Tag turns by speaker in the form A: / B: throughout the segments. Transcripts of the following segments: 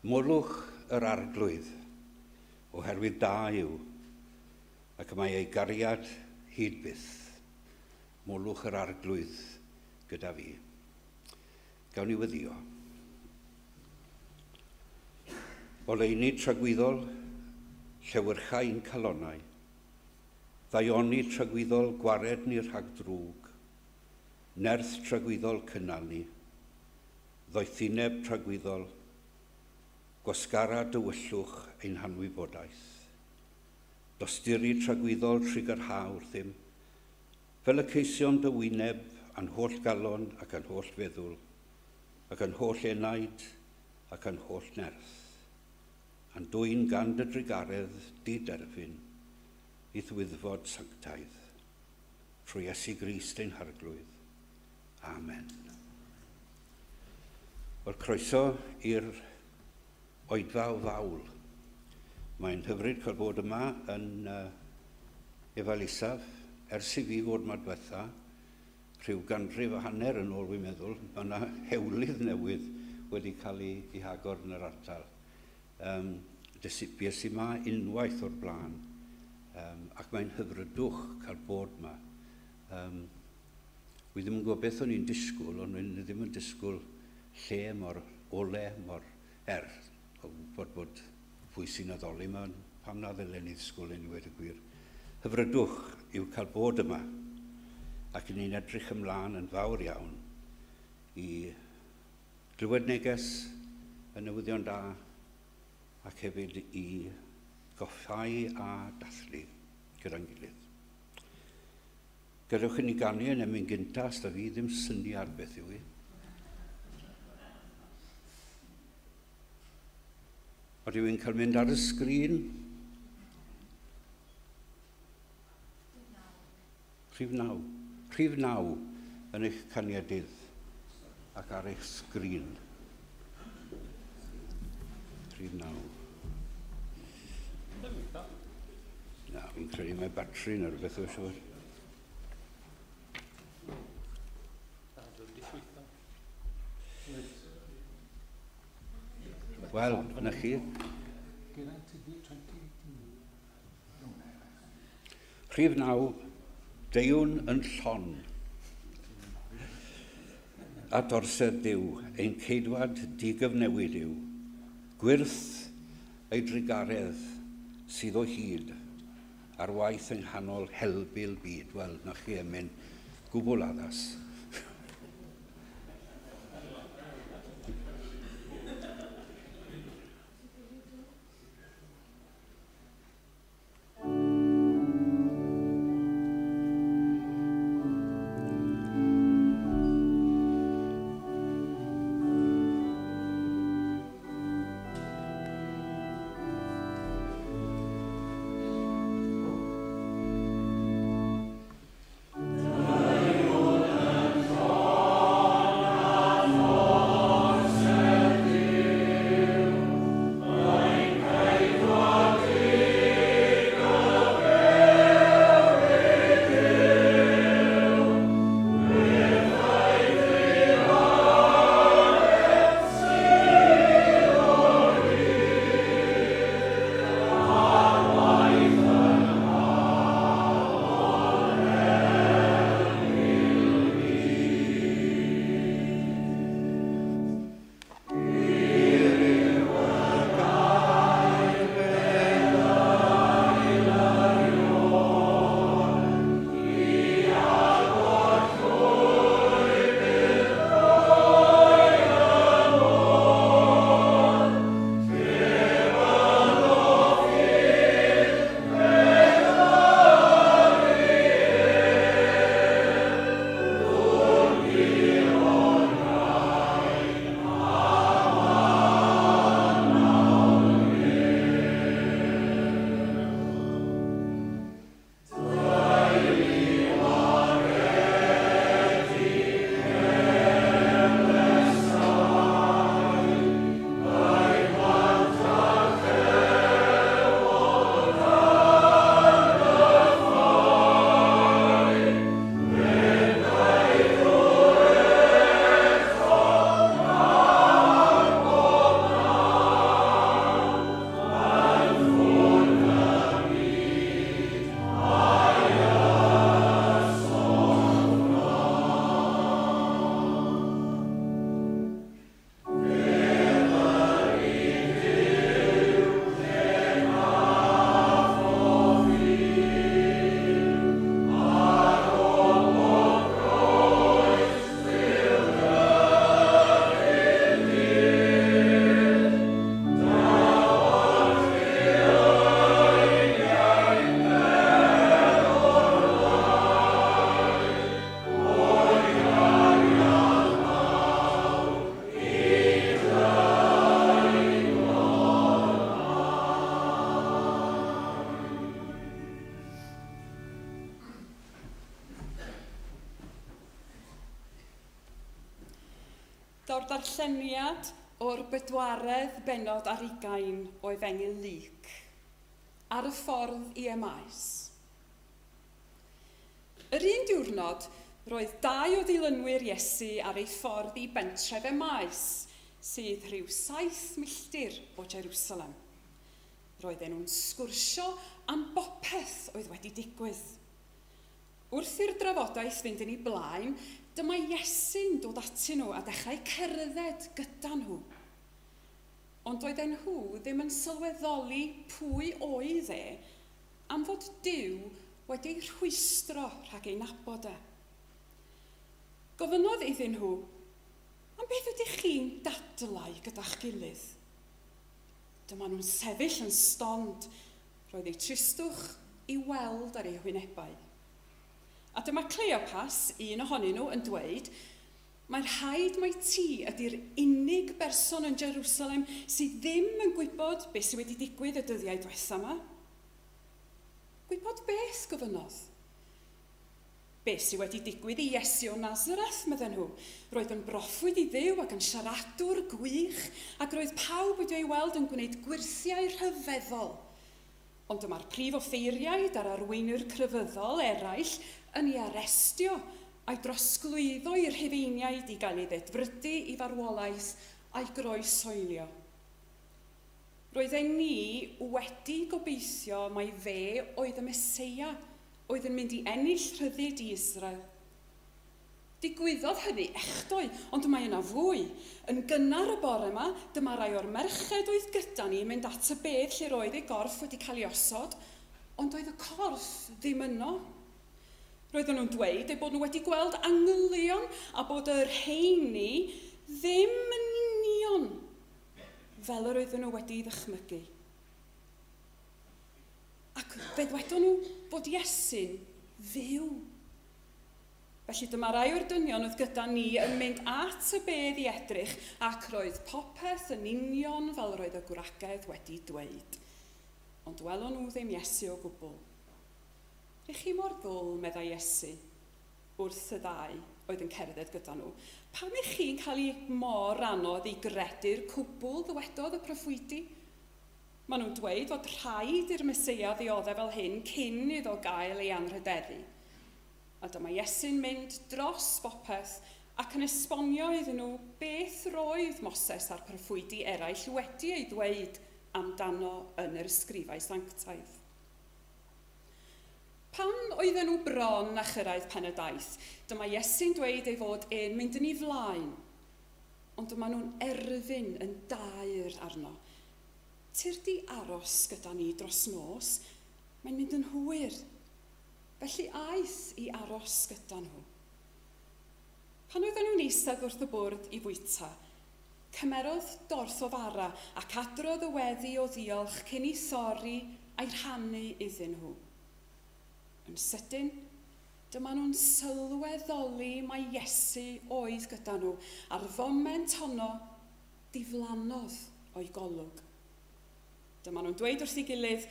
A: Molwch yr Arglwydd, oherwydd da yw, ac mae ei gariad hyd byth. Molwch yr Arglwydd gyda fi. Gawn ni weddio. Oleuni tragwyddol, llewyrcha i'n calonnau. Ddaioni tragwyddol, gwared ni rhag drwg. Nerth tragwyddol, cynnal ni. Ddoethineb tragwyddol, gwasgara dywyllwch ein hanwybodaeth. Dosturi tragwyddol, trugarha wrthym, fel y ceisiom dy wyneb â'n holl galon ac â'n holl feddwl, ac â'n holl enaid ac â'n holl nerth, a'n dwyn gan dy drugaredd di-derfyn i'th wyddfod sanctaidd. Trwy Iesu Grist ein Harglwydd. Amen. Wel, croeso i'r oedfa o fawl. Mae'n hyfryd cael bod yma yn uh, Efail Isaf. Ers i fi fod yma diwetha, rhyw ganrif a hanner yn ôl fi'n meddwl, mae yna hewlydd newydd wedi cael ei, ei hagor yn yr ardal. Um, bues i ma unwaith o'r blaen, um, ac mae'n hyfrydwch cael bod yma. Um, Wi ddim yn gwybod beth o'n i'n disgwyl, ond o'n i ddim yn disgwyl lle mor ole, mor er, o gwybod bod pwy sy'n addoli yma, pam na ddylen ni ddisgwyl i weud y gwir. Hyfrydwch yw cael bod yma, ac ni'n edrych ymlaen yn fawr iawn i glywed neges y newyddion da ac hefyd i goffau a dathlu gyda'n gilydd. Gadewch i ni ganu yn emyn gynta, os da fi ddim syniad beth yw hi. Ydw i'n cael mynd ar y sgrin? Rhif 9. Rhif 9 yn eich caniadydd ac ar eich sgrin. Rhif 9. Na, fi'n credu mae batri neu rhywbeth o'r siŵr. Wel, na chi. Rhif 9, deuwn yn llon. At orsedd Duw, ein ceidwad digyfnewid yw. Gwyrth ei drugaredd sydd o hyd ar waith yng nghanol helbul byd. Wel, na chi emyn gwbl addas.
B: Daw'r darlleniad o'r bedwaredd bennod ar ugain o Efengyl Luc, ar y ffordd i Emaus. Yr un diwrnod, roedd dau o ddilynwyr Iesu ar eu ffordd i bentref Emaus, sydd rhyw saith milltir o Jerusalem. Roedden nhw'n sgwrsio am bopeth oedd wedi digwydd. Wrth i'r drafodaeth fynd yn ei blaen, dyma Iesu'n dod atyn nhw a dechrau cerdded gyda nhw. Ond doedden nhw ddim yn sylweddoli pwy oedd e, am fod Duw wedi eu rhwystro rhag ei nabod e. Gofynnodd iddyn nhw, Am beth ydych chi'n dadlau gyda'ch gilydd? Dyma nhw'n sefyll yn stond. Roedd eu tristwch i'w weld ar eu hwynebau. A dyma Cleopas, un ohonyn nhw, yn dweud, Mae'n rhaid mai ti ydy'r unig berson yn Jerusalem sydd ddim yn gwybod beth sydd wedi digwydd y dyddiau diwetha 'ma. Gwybod beth? gofynnodd. Beth sydd wedi digwydd i Iesu o Nazareth, medden nhw. Roedd yn broffwyd i Dduw ac yn siaradwr gwych, ac roedd pawb wedi ei weld yn gwneud gwyrthiau rhyfeddol. Ond dyma'r prif offeiriaid a'r arweinwyr crefyddol eraill yn ei arestio a'i drosglwyddo i'r Rhufeiniaid i gael ei ddedfrydu i farwolaeth a'i groeshoelio. Roedden ni wedi gobeithio mai fe oedd y Meseia oedd yn mynd i ennill rhyddid i Israel. Digwyddodd hynny echdoe, ond mae yna fwy. Yn gynnar y bore 'ma, dyma rai o'r merched oedd gyda ni yn mynd at y bedd lle roedd ei gorff wedi cael ei osod, ond doedd y corff ddim yno. Roedden nhw'n dweud eu bod nhw wedi gweld angylion a bod y rheini ddim yn union fel yr oedden nhw wedi'i ddychmygu. Ac fe ddwedon nhw fod Iesu'n fyw. Felly dyma rai o'r dynion oedd gyda ni yn mynd at y bedd i edrych, ac roedd popeth yn union fel roedd y gwragedd wedi dweud. Ond welon nhw ddim Iesu o gwbl. Rych chi mor ddwl, meddai Iesu wrth y ddau oedd yn cerdded gyda nhw. Pam ych chi'n cael ei mor anodd i gredu'r cwbl ddywedodd y proffwydi? Maen nhw'n dweud fod rhaid i'r Meseia ddioddef fel hyn cyn iddo gael ei anrhydeddu. A dyma Iesu'n mynd dros bopeth ac yn esbonio iddyn nhw beth roedd Moses a'r proffwydi eraill wedi ei ddweud amdano yn yr ysgrifau sanctaidd. Pan oedden nhw bron â chyrraedd pen y daith, dyma Iesu'n dweud ei fod e'n mynd yn ei flaen. Ond dyma nhw'n erfyn yn daer arno. Tyrd i aros gyda ni dros nos, mae'n mynd yn hwyr. Felly aeth i aros gyda nhw. Pan oedden nhw'n eistedd wrth y bwrdd i fwyta, cymerodd dorth o fara ac adrodd y weddi o ddiolch cyn ei thorri a'i rhannu iddyn nhw. Yn sydyn, dyma nhw'n sylweddoli mai Iesu oedd gyda nhw, a'r foment honno diflannodd o'i golwg. Dyma nhw'n dweud wrth ei gilydd,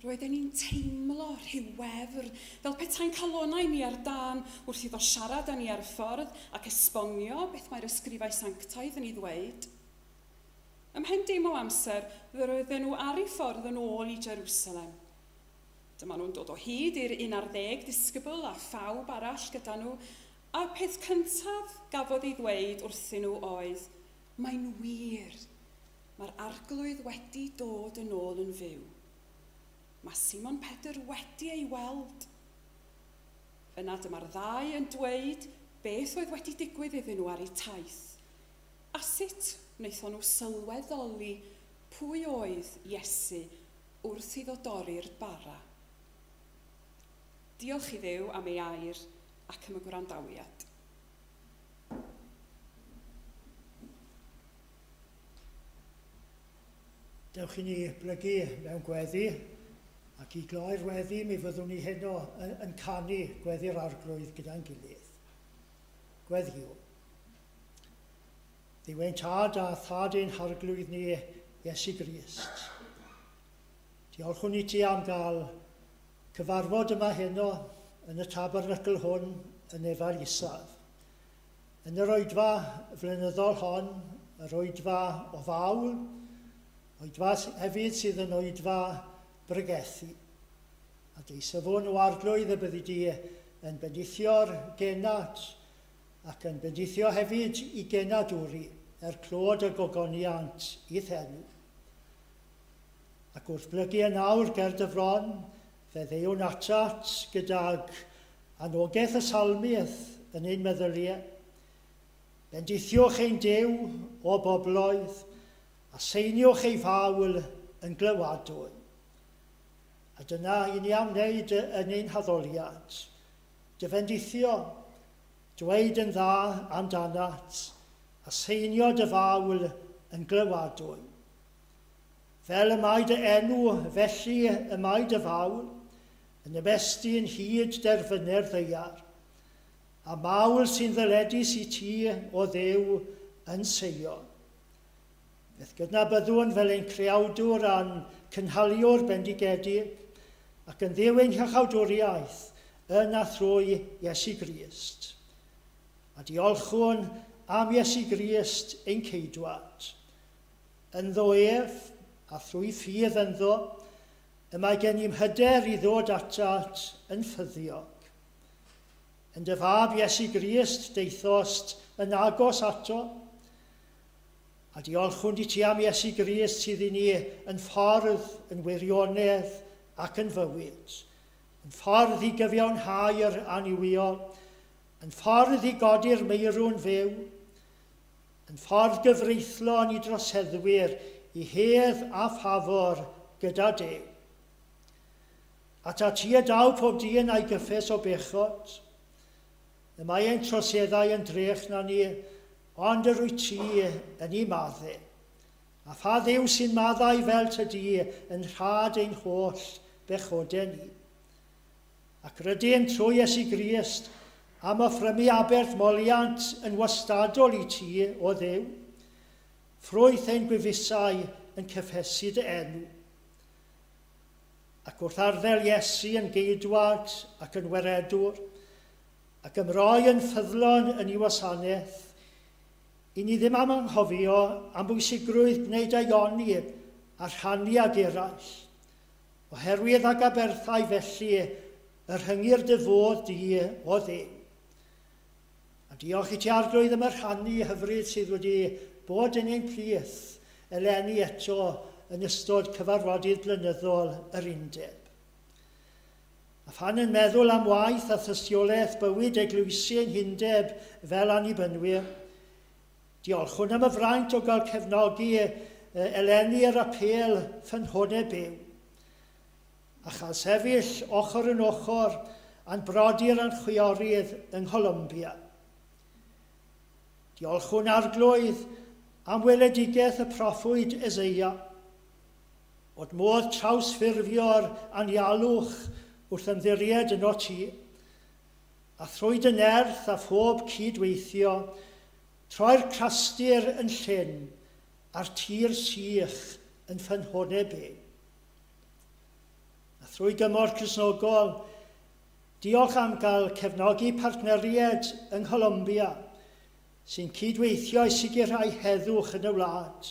B: Roedden ni'n teimlo rhyw wefr, fel petai'n calonnau ni ar dân wrth iddo siarad â ni ar y ffordd ac esbonio beth mae'r ysgrifau sanctaidd yn ei ddweud. Ymhen dim o amser, fe roedden nhw ar eu ffordd yn ôl i Jerusalem. Dyma nhw'n dod o hyd i'r un ar ddeg disgybl a phawb arall gyda nhw, a'r peth cyntaf gafodd ei ddweud wrthyn nhw oedd, Mae'n wir! Mae'r Arglwydd wedi dod yn ôl yn fyw. Mae Simon Pedr wedi ei weld. Yna dyma'r ddau yn dweud beth oedd wedi digwydd iddyn nhw ar eu taith, a sut wnaethon nhw sylweddoli pwy oedd Iesu wrth iddo dorri'r bara. Diolch i Dduw am ei air ac am y gwrandawiad.
C: Dewch i ni blygu mewn gweddi, ac i gloi'r weddi mi fyddwn ni heno yn, yn canu gweddi'r Arglwydd gyda'n gilydd. Gweddïwn. Dduw ein Tad a Thad ein Harglwydd ni, Iesu Grist. Diolchwn i ti am gael cyfarfod yma heno yn y tabernacl hwn yn Efail Isaf. Yn yr oedfa flynyddol hon, yr oedfa o fawl, oedfa hefyd sydd yn oedfa bregethu. A deisyfwn o Arglwydd y byddi di yn bendithio'r genad ac yn bendithio hefyd i genadwri er clod y gogoniant i'th enw. Ac wrth blygu yn awr ger dy fron, fe ddeuwn atat gydag Anogaeth y Salmydd yn ein meddyliau. Bendithiwch ein Duw, o bobloedd, a seiniwch ei fawl yn glywadwy. A dyna i ni am wneud yn ein haddoliad. Dy fendithio, dweud yn dda amdanat, a seinio dy fawl yn glywadwy. Fel y mae dy enw, felly y mae dy fawl, yn ymestyn hyd derfynau'r ddaear, a mawl sy'n ddyledus i ti, o Dduw, yn Seion. Beth gydnabyddwn fel ein Creawdwr a'n Cynhaliwr bendigedig, ac yn Dduw ein Hiachawdwriaeth, yn a thrwy Iesu Grist. A diolchwn am Iesu Grist ein Ceidwad. Ynddo ef, a thrwy ffydd ynddo, Y mae gennym hyder i ddod atat yn ffyddiog. Yn dy fab Iesu Grist daethost yn agos ato, a diolchwn i ti am Iesu Grist sydd i ni yn ffordd, yn wirionedd ac yn fywyd, yn ffordd i gyfiawnhau yr annuwiol, yn ffordd i godi'r meirw'n fyw, Yn ffordd gyfreithlon i droseddwyr i hedd a ffafor gyda Duw. Atat ti y daw pob dyn a'i gyffes o bechod. Y mae ein troseddau yn drech na ni, ond yr wyt ti yn ei madde. A pha Dduw sy'n maddau fel tydi yn rhad ein holl bechodau ni? Ac rydym, trwy Iesu Grist, am offrymu aberth moliant yn wastadol i ti, o Dduw, ffrwyth ein gwefusau yn cyffesu dy enw. Ac wrth arddel Iesu yn geidwad ac yn weredwr, ac ymroi yn ffyddlon yn ei wasanaeth, i ni ddim am anghofio am bwysigrwydd gwneud daioni a rhannu ag eraill, Oherwydd ag aberthau felly y rhyngir dy fodd di o Dduw. A diolch i ti Arglwydd am y rhannu hyfryd sydd wedi bod yn ein plith eleni eto yn ystod cyfarfodydd blynyddol yr Undeb. A phan yn meddwl am waith a thystiolaeth bywyd eglwysi ein hundeb fel Annibynwyr, Diolchwn am y fraint o gael cefnogi eleni yr apêl Ffynhonnau Byw, a chael sefyll ochr yn ochr â'n brodyr a'n chwiorydd yng Ngholombia. Diolchwn Arglwydd am weledigaeth y proffwyd Eseia, bod modd trawsffurfio'r anialwch wrth ymddiried yno ti, A thrwy dy nerth a phob cyd-weithio, troi'r crastir yn llyn a'r tir sych yn ffynhonnau byw. A thrwy gymorth Cristnogol, diolch am gael cefnogi partneriaid yng Ngholombia sy'n cyd-weithio i sicrhau heddwch yn y wlad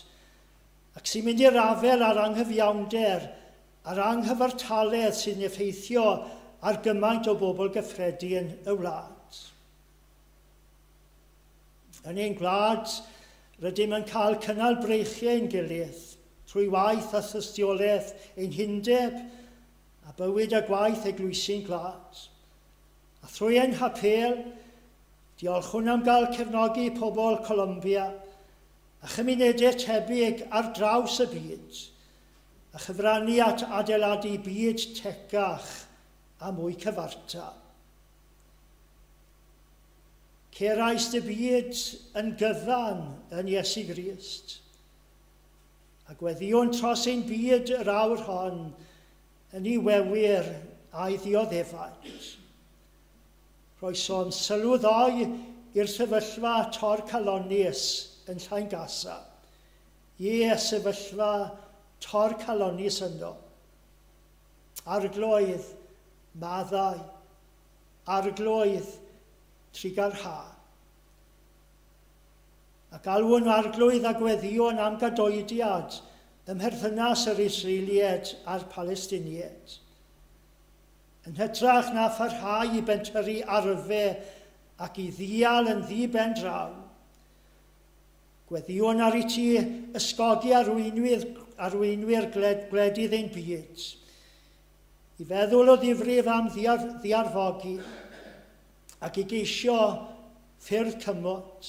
C: ac sy'n mynd i'r afael â'r anghyfiawnder a'r anghyfartaledd sy'n effeithio ar gymaint o bobl gyffredin y wlad. Yn ein gwlad, rydym yn cael cynnal breichiau ein gilydd trwy waith a thystiolaeth ein hundeb a bywyd a gwaith eglwysi'n gwlad. A thrwy ein hapêl, diolchwn am gael cefnogi pobl Colombia a chymunedau tebyg ar draws y byd a chyfrannu at adeiladu byd tecach a mwy cyfartal. Cerais dy byd yn gyfan yn Iesu Grist, a gweddïwn tros ein byd yr awr hon yn ei wewyr a'i ddioddefaint. Rhoesom sylw ddoe i'r sefyllfa torcalonnus yn Llain Gasa, Ie, sefyllfa torcalonnus yno. Arglwydd, maddau. Arglwydd, trugarha. Ac alw'n Arglwydd a gweddïwn am gadoediad ym mherthynas yr Israeliaid a'r Palestiniaid. Yn hytrach na pharhau i bentyrru arfe ac i ddial yn ddi-ben-draw, gweddïwn ar i ti ysgogi arweinwyr, arweinwyr gwledydd ein byd i feddwl o ddifrif am ddiarfogi ac i geisio ffyrdd cymod,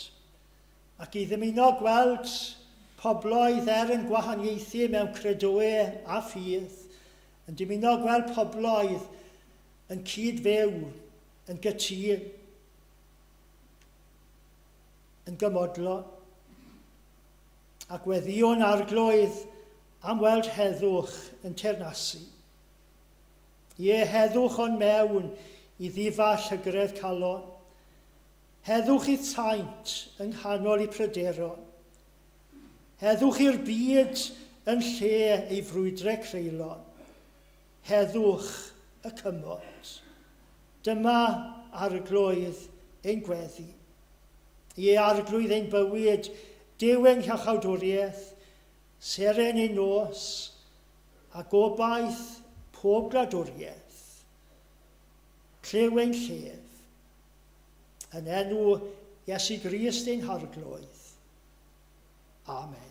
C: ac i ddymuno gweld pobloedd er yn gwahaniaethu mewn credoe a ffydd, yn dymuno gweld pobloedd yn cyd-fyw, yn gytûn, yn gymodlon. Ac weddïwn Arglwydd am weld heddwch yn teyrnasu. Ie, heddwch o'n mewn i ddifa llygredd calon. Heddwch i'th saint yng nghanol i pryderon. Heddwch i'r byd yn lle ei frwydre creulon. Heddwch y cymod. Dyma Arglwydd ein gweddi. Ie, Arglwydd ein bywyd, Duw ein hiachawdwriaeth, seren ein nos, a gobaith pob gwladwriaeth. Clyw ein llef. Yn enw Iesu Grist ein Harglwydd. Amen.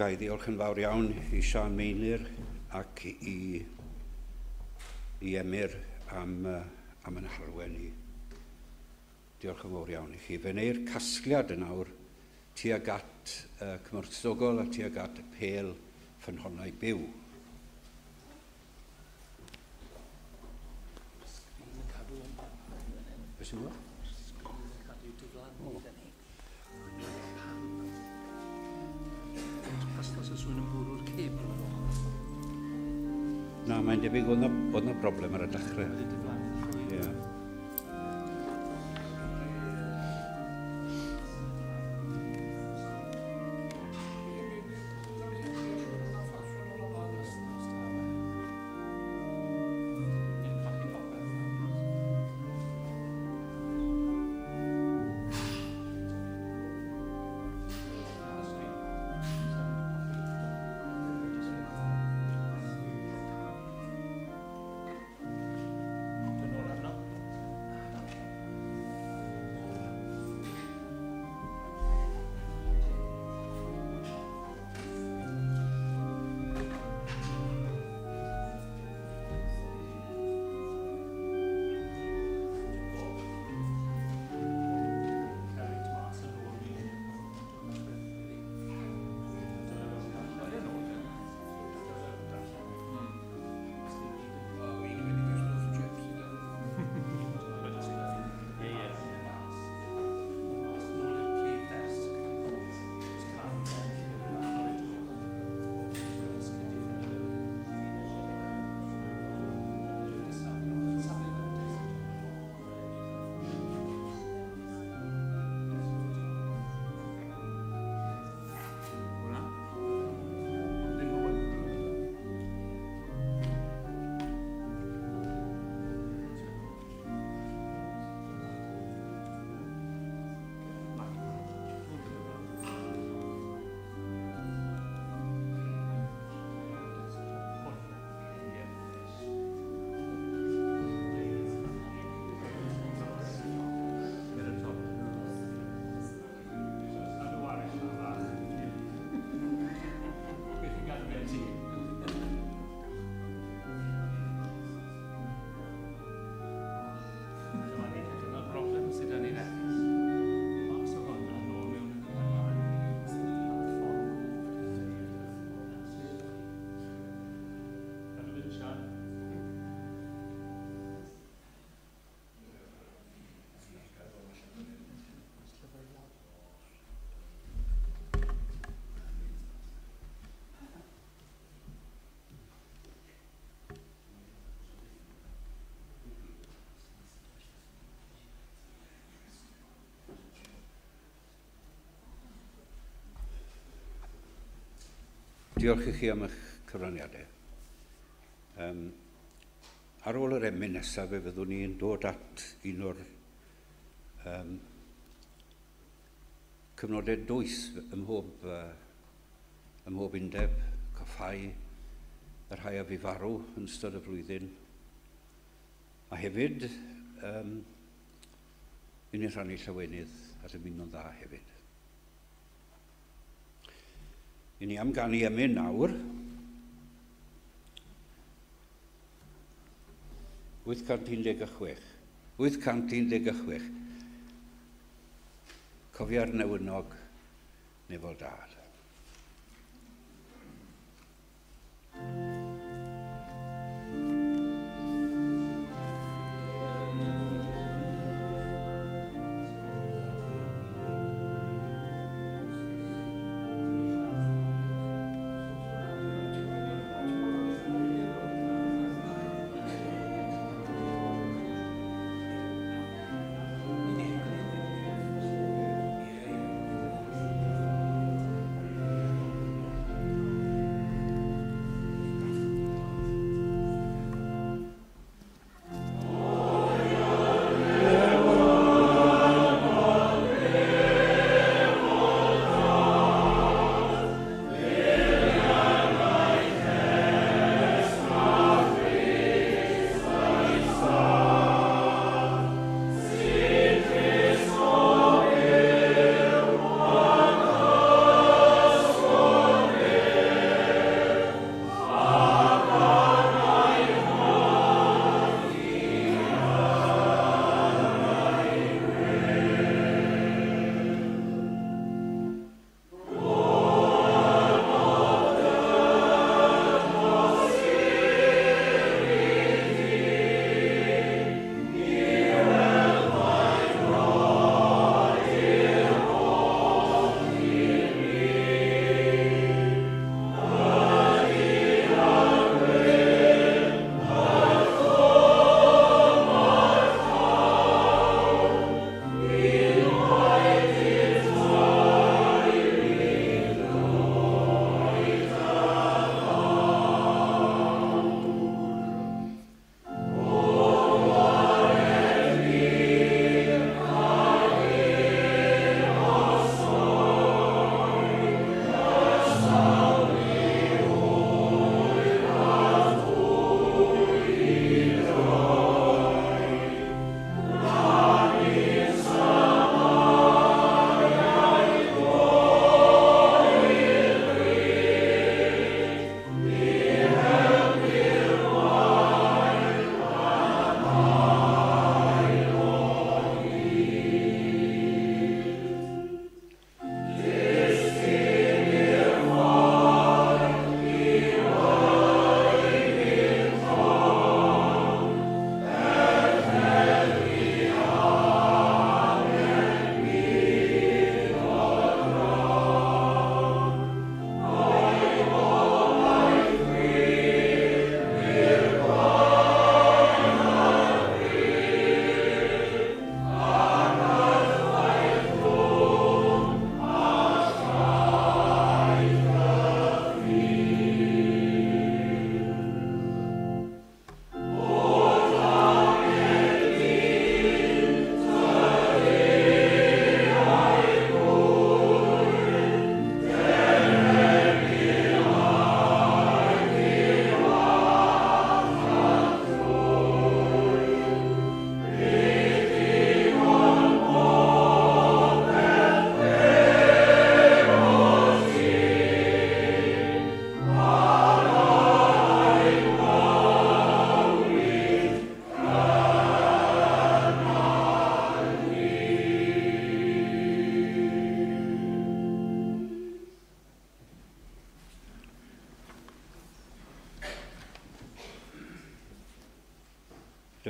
A: Ga i ddiolch yn fawr iawn i Siân Meinir ac i, i Emyr am, am yn harwen i. Diolch yn fawr iawn i chi. Fe wneir casgliad yn awr tuag at y cymorth Cristnogol a tuag at y pêl ffynhonnau byw. Beth sy'n bod? Na, mae'n debyg oedd 'na broblem ar y dechrau. Ie. Diolch i chi am eich cyfraniadau. Um, ar ôl yr emyn nesaf, fe fyddwn ni'n dod at un o'r um, cyfnodau dwys ym mhob, uh, ym mhob undeb, coffau y rhai a fu farw yn ystod y flwyddyn. A hefyd, um, i ni rhannu llawenydd a dymuno'n dda hefyd. I ni am ganu emyn nawr. 816. 816. Cofia'r newynog nefol dad.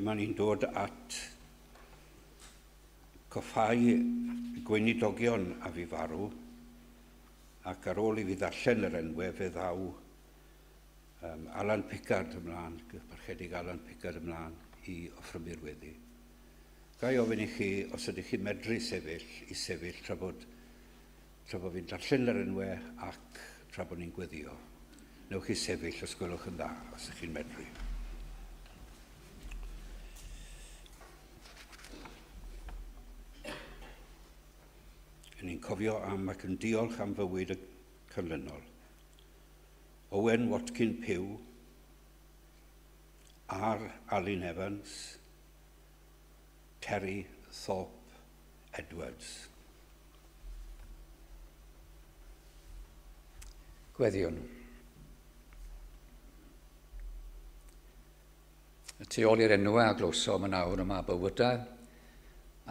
A: Dyma ni'n dod at coffáu gweinidogion a fi farw, ac ar ôl i fi ddarllen yr enwau fe ddaw um, Alan Pickard ymlaen, parchedig Alan Pickard ymlaen i offrymu'r weddi. Ga i ofyn i chi, os ydych chi'n medru sefyll, i sefyll tra bod, tra bod fi'n darllen yr enwau ac tra bod ni'n gweddio. Newch chi sefyll os gwelwch yn dda, os ydych chi'n medru. Yn ni'n cofio am ac yn diolch am fywyd y canlynol. Owen Watkin Pugh, R. Alun Evans, Terry Thorpe Edwards.
D: Gweddiwn. Y tu ôl i'r enwau a glywsom yn awr y mae bywydau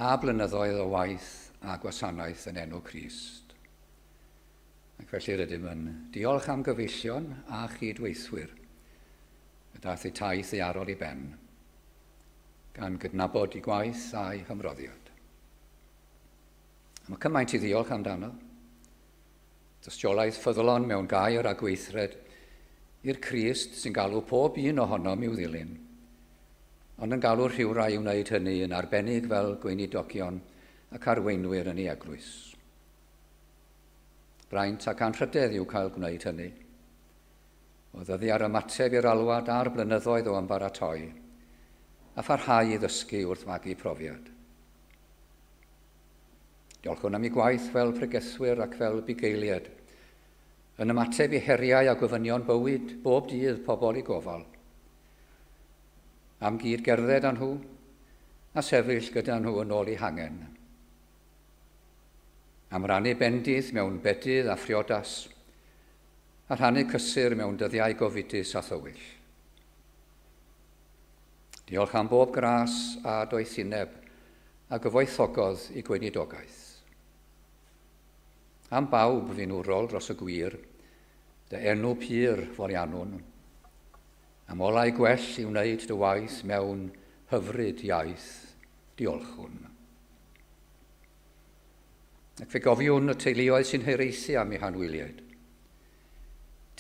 D: a blynyddoedd o waith a gwasanaeth yn enw Crist. Ac felly rydym yn diolch am gyfeillion a chyd-weithwyr y daeth eu taith ei arol i ben, gan gydnabod eu gwaith a'u hymroddiad. A mae cymaint i ddiolch amdano. Tystiolaeth ffyddlon mewn gair a gweithred i'r Crist sy'n galw pob un ohonom i'w ddilyn, ond yn galw rhywrai i wneud hynny yn arbennig fel gweinidogion ac arweinwyr yn ei eglwys. Braint ac anrhydedd yw cael gwneud hynny. O ddyddiau'r ymateb i'r alwad a'r blynyddoedd o ymbaratoi, a pharhau i ddysgu wrth fagu profiad. Diolchwn am eu gwaith fel pregethwyr ac fel bugeiliaid, yn ymateb i heriau a gofynion bywyd bob dydd pobl i gofal. Am gyd gerdded â nhw a sefyll gyda nhw yn ôl eu hangen. Am rannu bendith mewn bedydd a phriodas, a rhannu cysur mewn dyddiau gofidus a thywyll. Diolch am bob gras a doethineb a gyfoethogodd i gweinidogaeth. Am bawb fu'n wrol dros y gwir, dy enw pur foliannwn. Am olau gwell i wneud dy waith mewn hyfryd iaith, diolchwn. Ac fe gofiwn y teuluoedd sy'n hiraethu am eu hanwyliaid.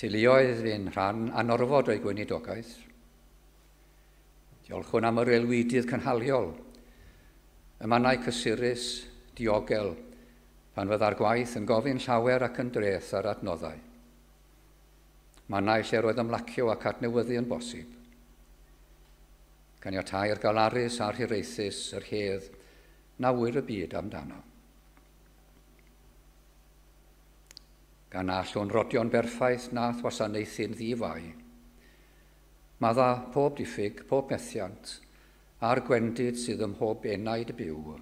D: Teuluoedd fu'n rhan anorfod o'i gweinidogaeth. Diolchwn am yr aelwydydd cynhaliol, y mannau cysurus, diogel, pan fydda'r gwaith yn gofyn llawer ac yn dreth ar adnoddau. Mannau lle roedd ymlacio ac adnewyddu yn bosib. Caniatâi'r galarus a'r hiraethus yr hedd na ŵyr y byd amdano. Gan na allwn rodio'n berffaith nath wasanaethu'n ddi-fai, Madda pob diffyg, pob methiant, a'r gwendid sydd ym mhob enaid byw.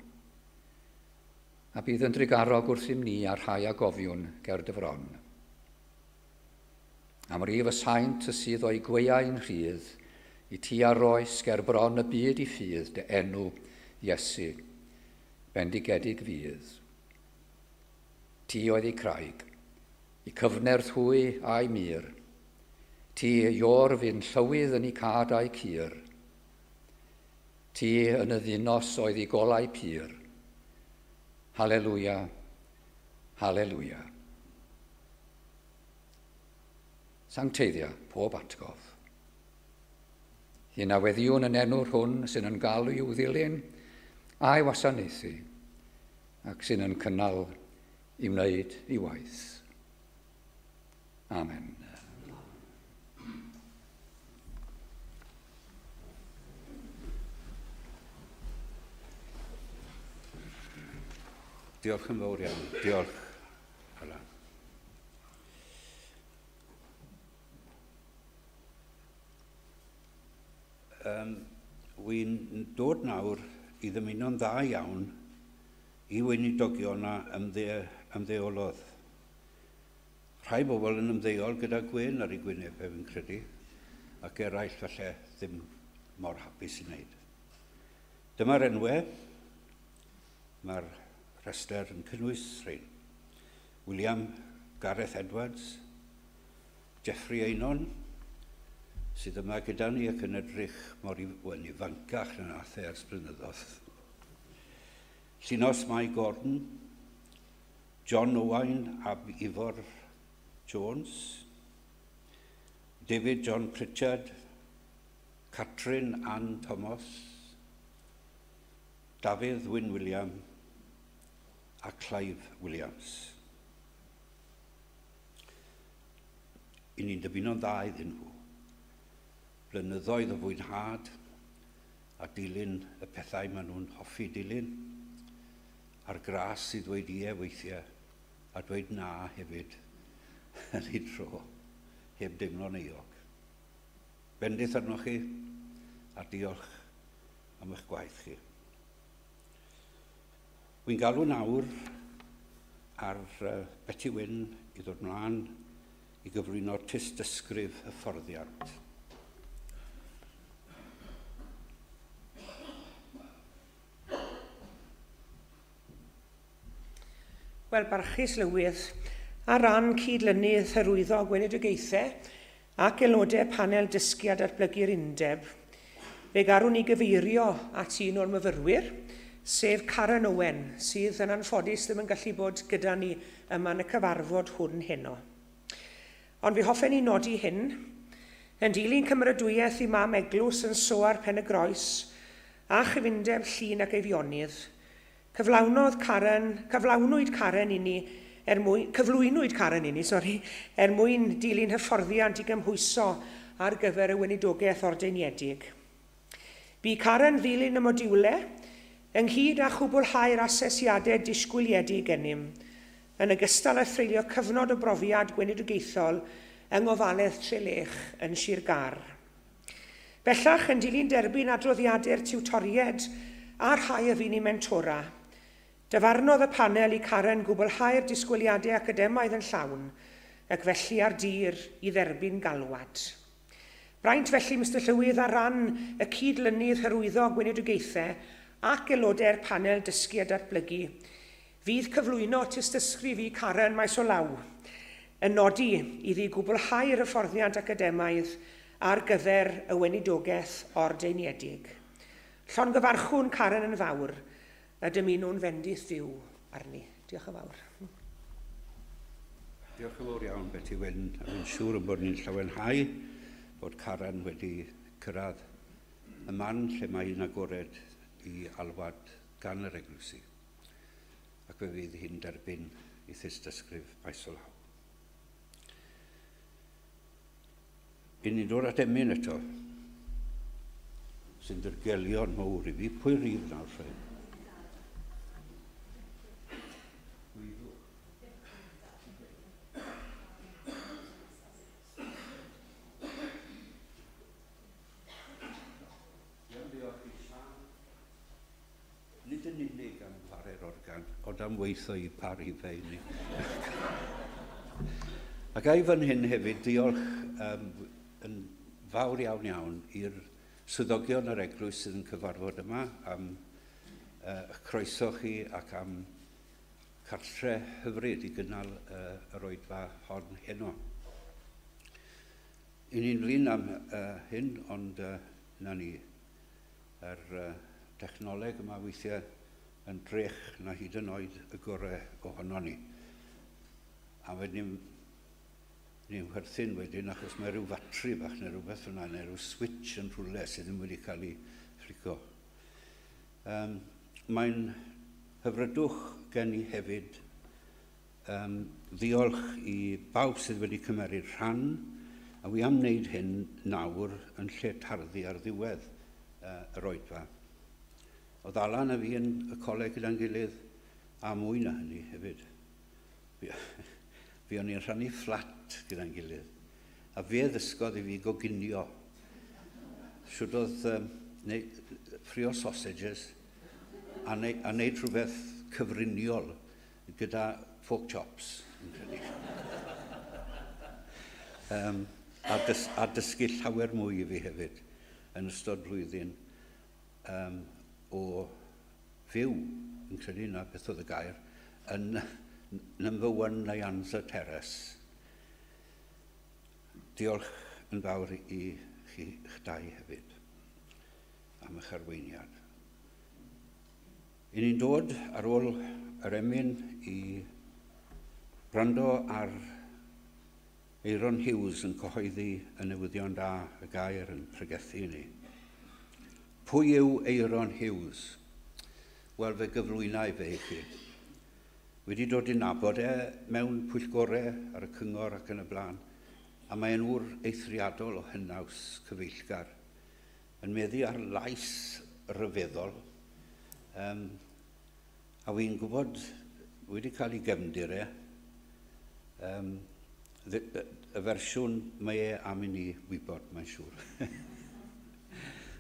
D: A bydd yn drugarog wrthym ni a'r rhai a gofiwn ger dy fron. Am rif y saint y sydd o'i gweiau'n rhydd, i ti a roes ger bron y byd i ffydd dy enw, Iesu, bendigedig fydd. Ti oedd eu craig, i cyfnerth hwy a'i mur. Ti, Ior, fu'n llywydd yn i cad a'i cur. Ti yn y ddinos oedd i golau pur. Haleluia, haleluia. Sancteiddia pob atgof. Hyn a weddiwn yn enw'r hwn sy'n yn galw i'w ddilyn a'i wasanaethu ac sy'n yn cynnal i wneud ei waith. Amen.
A: Diolch yn fawr iawn. Diolch, Alan. Um, Wy'n dod nawr i ddymuno'n dda iawn i weinidogion a ymdde, ymddeolodd. Rhai bobl yn ymddeol gyda gwên ar eu gwynebau, fi'n credu, ac eraill falle ddim mor hapus i wneud. Dyma'r enwau. Mae'r rhestr yn cynnwys rhain. William Gareth Edwards, Jeffrey Einon, sydd yma gyda ni ac yn edrych mor yn ifancach na nath e ers blynyddoedd. Llinos Mai Gordon, John Owain ab Ifor Jones, David John Pritchard, Catrin Ann Thomas, Dafydd Wyn William a Clive Williams. I ni'n dymuno'n dda iddyn nhw. Blynyddoedd o fwynhad a dilyn y pethau maen nhw'n hoffi dilyn, a'r gras i ddweud ie weithiau a dweud na hefyd yn ei dro, heb deimlo'n euog. Bendith arnoch chi a diolch am eich gwaith chi. Wy'n galw nawr ar Beti Wyn i ddod mlaen i gyflwyno tystysgrif hyfforddiant.
E: Wel, barchus Lywydd, ar ran cyd-lynydd hyrwyddo gweinidogaethau ac aelodau panel dysgu a datblygu'r undeb, fe garwn ni gyfeirio at un o'r myfyrwyr, sef Karen Owen, sydd yn anffodus ddim yn gallu bod gyda ni yma yn y cyfarfod hwn heno. Ond fe hoffen ni nodi hyn, yn dilyn cymeradwyaeth i Mam Eglwys yn Soar Pen-y-groes a chyfundeb Llŷn ac Eifionydd, Cyflawnodd Karen, cyflawnwyd Karen i ni er mwyn, cyflwynwyd Karen i ni, sori, er mwyn dilyn hyfforddiant i gymhwyso ar gyfer y weinidogaeth ordeiniedig. Bu Karen ddilyn y modiwle, ynghyd â chwblhau'r asesiadau disgwyliedig gennym, yn ogystal â threulio cyfnod o brofiad gweinidogaethol yng ngofaledd Trelech yn Sir Gâr. Bellach, yn dilyn derbyn adroddiadau'r tiwtoriaid a'r rhai a fu'n eu mentora, dyfarnodd y panel i Karen gwblhau'r disgwyliadau academaidd yn llawn, ac felly ar dir i dderbyn galwad. Braint felly, Mister Llywydd, ar ran y cyd-lynydd hyrwyddo gweinidogaethau ac aelodau'r panel dysgu a datblygu, Fydd cyflwyno tystysgrif i Karen maes o law yn nodi iddi gwblhau'r hyfforddiant academaidd ar gyfer y weinidogaeth ordeiniedig. Llongyfarchwn Karen yn fawr a dymunwn fendith Dduw arni. Diolch yn fawr.
A: Diolch yn fawr iawn, Beti Wyn, a fi'n siŵr yn bod ni'n llawenhau bod Karen wedi cyrraedd y man lle mae hi'n agored i alwad gan yr eglwysi. ac fe fydd hi'n derbyn ei thystysgrif maes o law. Yn ni'n dod at emyn eto, sy'n dirgelion mawr i fi. Pwy rif nawr, Rhain? Nid yn unig am chwarae'r organ, ond am weithio i pari fe i ni. Ac ai fan hyn hefyd diolch um, yn fawr iawn iawn i'r swyddogion yr eglwys sydd yn cyfarfod yma am uh, croeso chi ac am cartre hyfryd i gynnal uh, yr oedfa hon heno. I ni'n flin am uh, hyn, ond uh, na ni. Yr technoleg yma weithiau yn drech na hyd yn oed y gorau ohono ni. A wedyn ni'n chwerthin wedyn achos mae rhyw fatri bach neu rhywbeth fyna neu rhyw switch yn rhywle sydd ddim wedi cael ei fflico. Um, mae'n hyfrydwch gen i hefyd um, ddiolch i bawb sydd wedi cymeryd rhan, a wi am wneud hyn nawr yn lle tarddu ar ddiwedd uh, yr oedfa. Oedd Alan a fi yn y coleg gyda'n gilydd, a mwy na hynny hefyd. Fi, fi o'n i'n rhannu fflat gyda'n gilydd, a fe ddysgodd i fi goginio. Shwd oedd um, neu, ffrio sausages a, neu, a neud rhywbeth cyfriniol gyda pork chops, yn credu. um, a, dys, a dysgu llawer mwy i fi hefyd yn ystod blwyddyn um, o fyw, yn credu na beth oedd y gair, yn number one Nyanza Terrace. Diolch yn fawr i chi chdau hefyd am eich arweiniad. Y'n ni'n dod ar ôl yr emyn i wrando ar Aeron Hughes yn cyhoeddi y newyddion da, y gair yn pregethu i ni. Pwy yw Aeron Hughes? Wel, fe gyflwynai fe i chi. Wedi dod i nabod e mewn pwyllgorau ar y cyngor ac yn y blaen. A mae'n ŵr eithriadol o hynaws cyfeillgar, yn meddu ar lais rhyfeddol. Um, a wy'n gwybod, wedi cael ei gefndir e, um, y fersiwn mae e am i ni wybod, mae'n siŵr.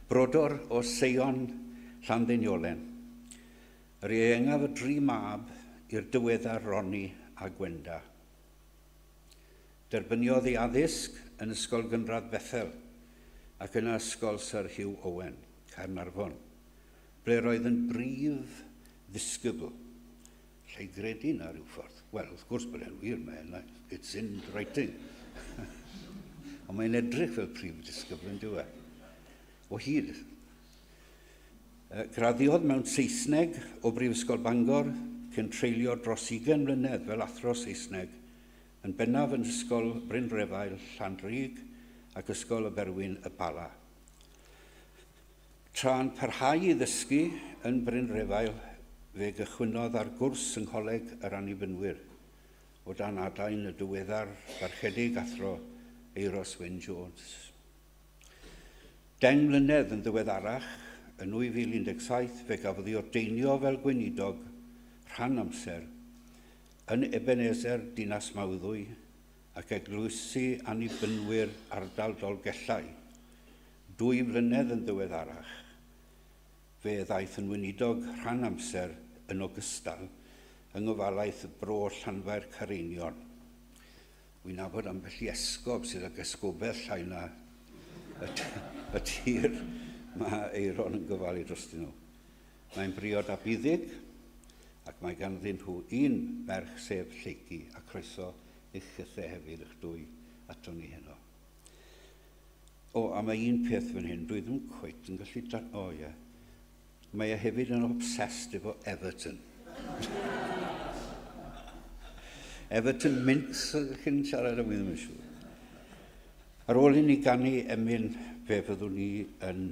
A: Brodor o Seion Llanddeiniolen. Yr ieuengaf o dri mab i'r diweddar Ronnie a Gwenda. Derbyniodd ei addysg yn Ysgol Gynradd Bethel ac yna Ysgol Syr Hugh Owen, Caernarfon, ble roedd yn brif ddisgybl. Alla i gredu 'na rhyw ffordd. Wel, wrth gwrs bod e'n wir, mae yna, it's in writing. Ond mae'n edrych fel prif ddisgybl yn dyw e. O hyd. Graddiodd mewn Saesneg o Brifysgol Bangor cyn treulio dros ugain mlynedd fel athro Saesneg, yn bennaf yn Ysgol Brynrefail, Llanrug ac Ysgol y Berwyn, Y Bala. Tra'n parhau i ddysgu yn Brynrefail, fe gychwynnodd ar gwrs yng Ngholeg yr Annibynwyr, o dan adain y diweddar Barchedig Athro Euros Wyn Jones. Deng mlynedd yn ddiweddarach, yn 2017, fe gafodd ei ordeinio fel gweinidog rhan amser yn Ebenezer Dinas Mawddwy ac Eglwysi Annibynwyr ardal Dolgellau. Dwy flynedd yn ddiweddarach, fe ddaeth yn weinidog rhan amser yn ogystal yng ngofalaeth Bro Llanfair Caereinion. Wi'n nabod ambell i esgob sydd ag esgobaeth llai na y, y tir mae Eiron yn gofalu drostyn nhw. Mae'n briod â Buddug ac mae ganddyn nhw un merch sef Lleucu a croeso i'ch chithau hefyd eich dwy aton ni heno. O, a mae un peth fan hyn, dwi ddim cweit yn gallu... O, ie. Mae e hefyd yn obsessed efo Everton. Everton Mints, ydych chi'n siarad am ddim yn siŵr. Ar ôl i ni ganu emyn, fe fyddwn ni yn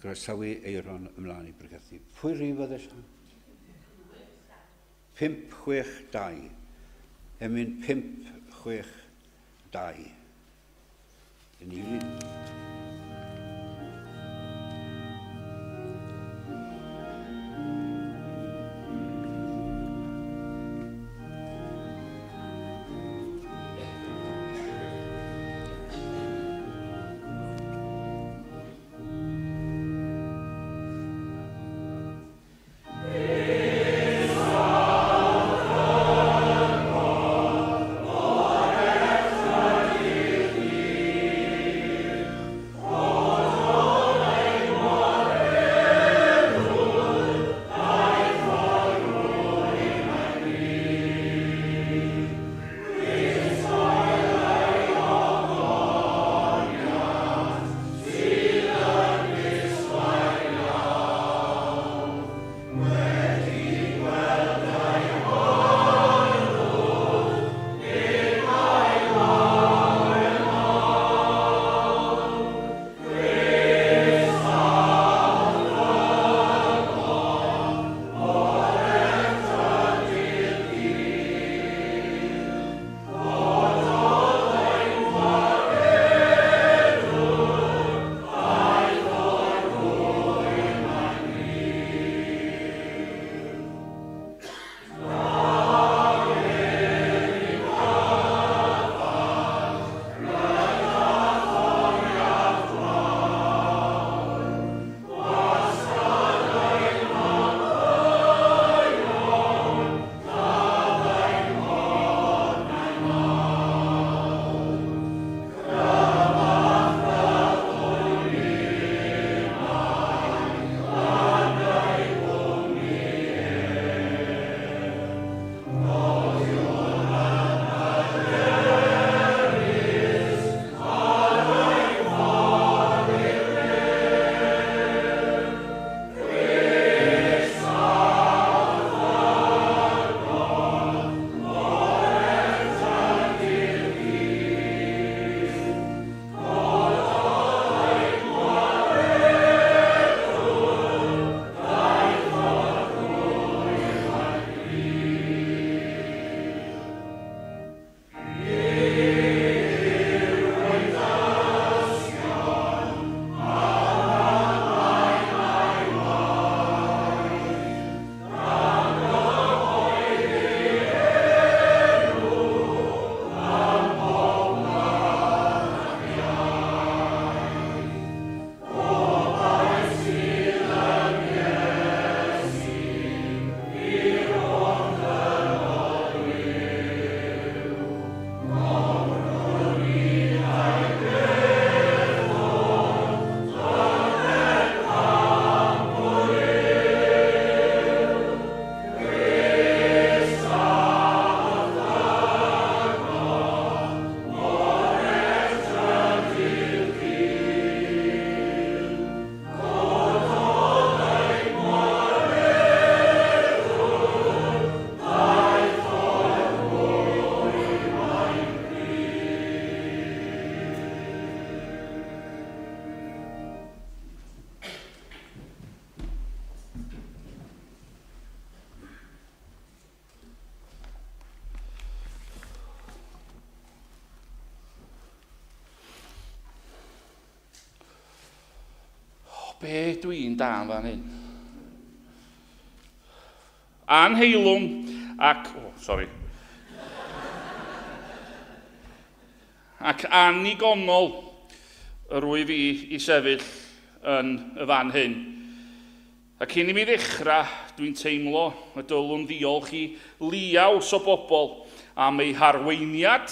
A: groesawu Eiron ymlaen i bregethu. Pwy rif oedd e, Sian? 5, 6, 2. Emyn 5, 6, 2. Yn un.
F: Be dwi'n da yn fan hyn? Anheilwng ac... Oh, sorry. Ac annigonol yr wyf i i sefyll yn y fan hyn. A cyn i mi ddechrau, dwi'n teimlo y dylwn ddiolch i liaws o bobl am eu harweiniad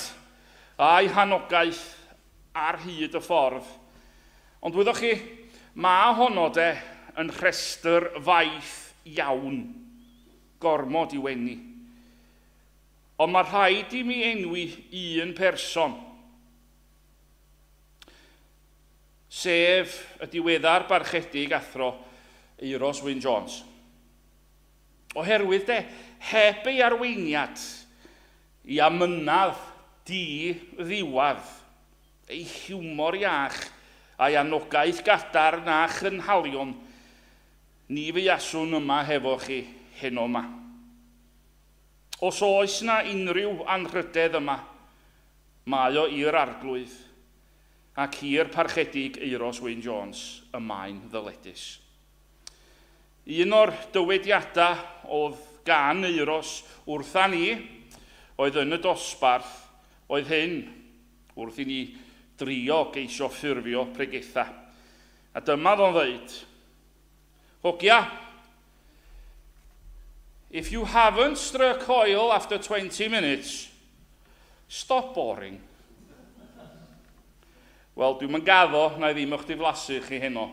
F: a'u hanogaeth ar hyd y ffordd. Ond wyddoch chi, mae honno de yn rhestr faith iawn. Gormod i'w eni. Ond mae rhaid i mi enwi un person. Sef y diweddar barchedig athro Euros Wyn Jones. Oherwydd de, heb ei arweiniad i amynedd di-ddiwedd, ei hiwmor iach a'i anogaeth gadarn a chynhalion, ni fuaswn yma hefo chi heno 'ma. Os oes 'na unrhyw anrhydedd yma, mae o i'r Arglwydd, ac i'r Parchedig Euros Wyn Jones y mae'n ddyledus. Un o'r dywediadau oedd gan Euros wrtha ni oedd yn y dosbarth oedd hyn, wrth i ni drio geisio ffurfio pregethau. A dyma fo'n ddeud, Hogia, if you haven't struck oil after 20 minutes, stop boring. Wel, dwi'm yn gaddo na i ddim o'ch diflasu chi heno,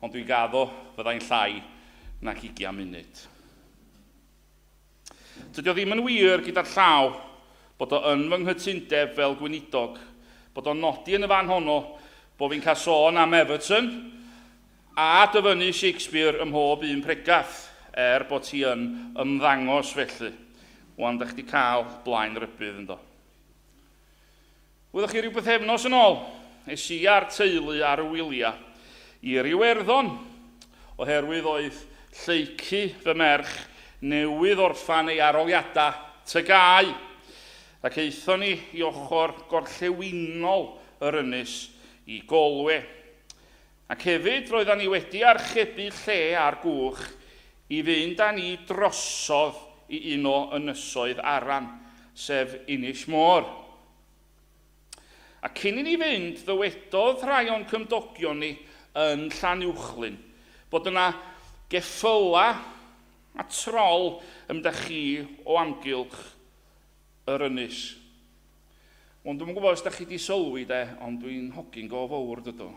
F: ond dwi'n gaddo fyddai'n llai nag ugian munud. Tydi o ddim yn wir gyda'r llaw bod o yn fy nghytundeb fel gweinidog, bod o'n nodi yn y fan honno bod fi'n cael sôn am Everton a dyfynnu Shakespeare ym mhob un pregath, er bod ti yn ymddangos felly. Wan, da chi 'di cael blaen rybudd ynddo. Wyddoch chi, rhyw bythefnos yn ôl, es i a'r teulu ar y wyliau i'r Iwerddon, oherwydd oedd Lleucu, fy merch, newydd orffan ei aroliadau TGAU, ac aethon ni i ochr gorllewinol yr ynys i Galway. Ac hefyd, roeddan ni wedi archebu lle ar gwch i fynd â ni drosodd i un o ynysoedd Aran, sef Inishmore. A cyn i ni fynd, ddywedodd rhai o'n cymdogion ni yn Llanuwchllyn bod yna geffylau a trol yn mynd â chi o amgylch yr ynys. Ond dwi'm yn gwybod os da chi 'di sylwi de, ond dwi'n hogyn go fowr dydw.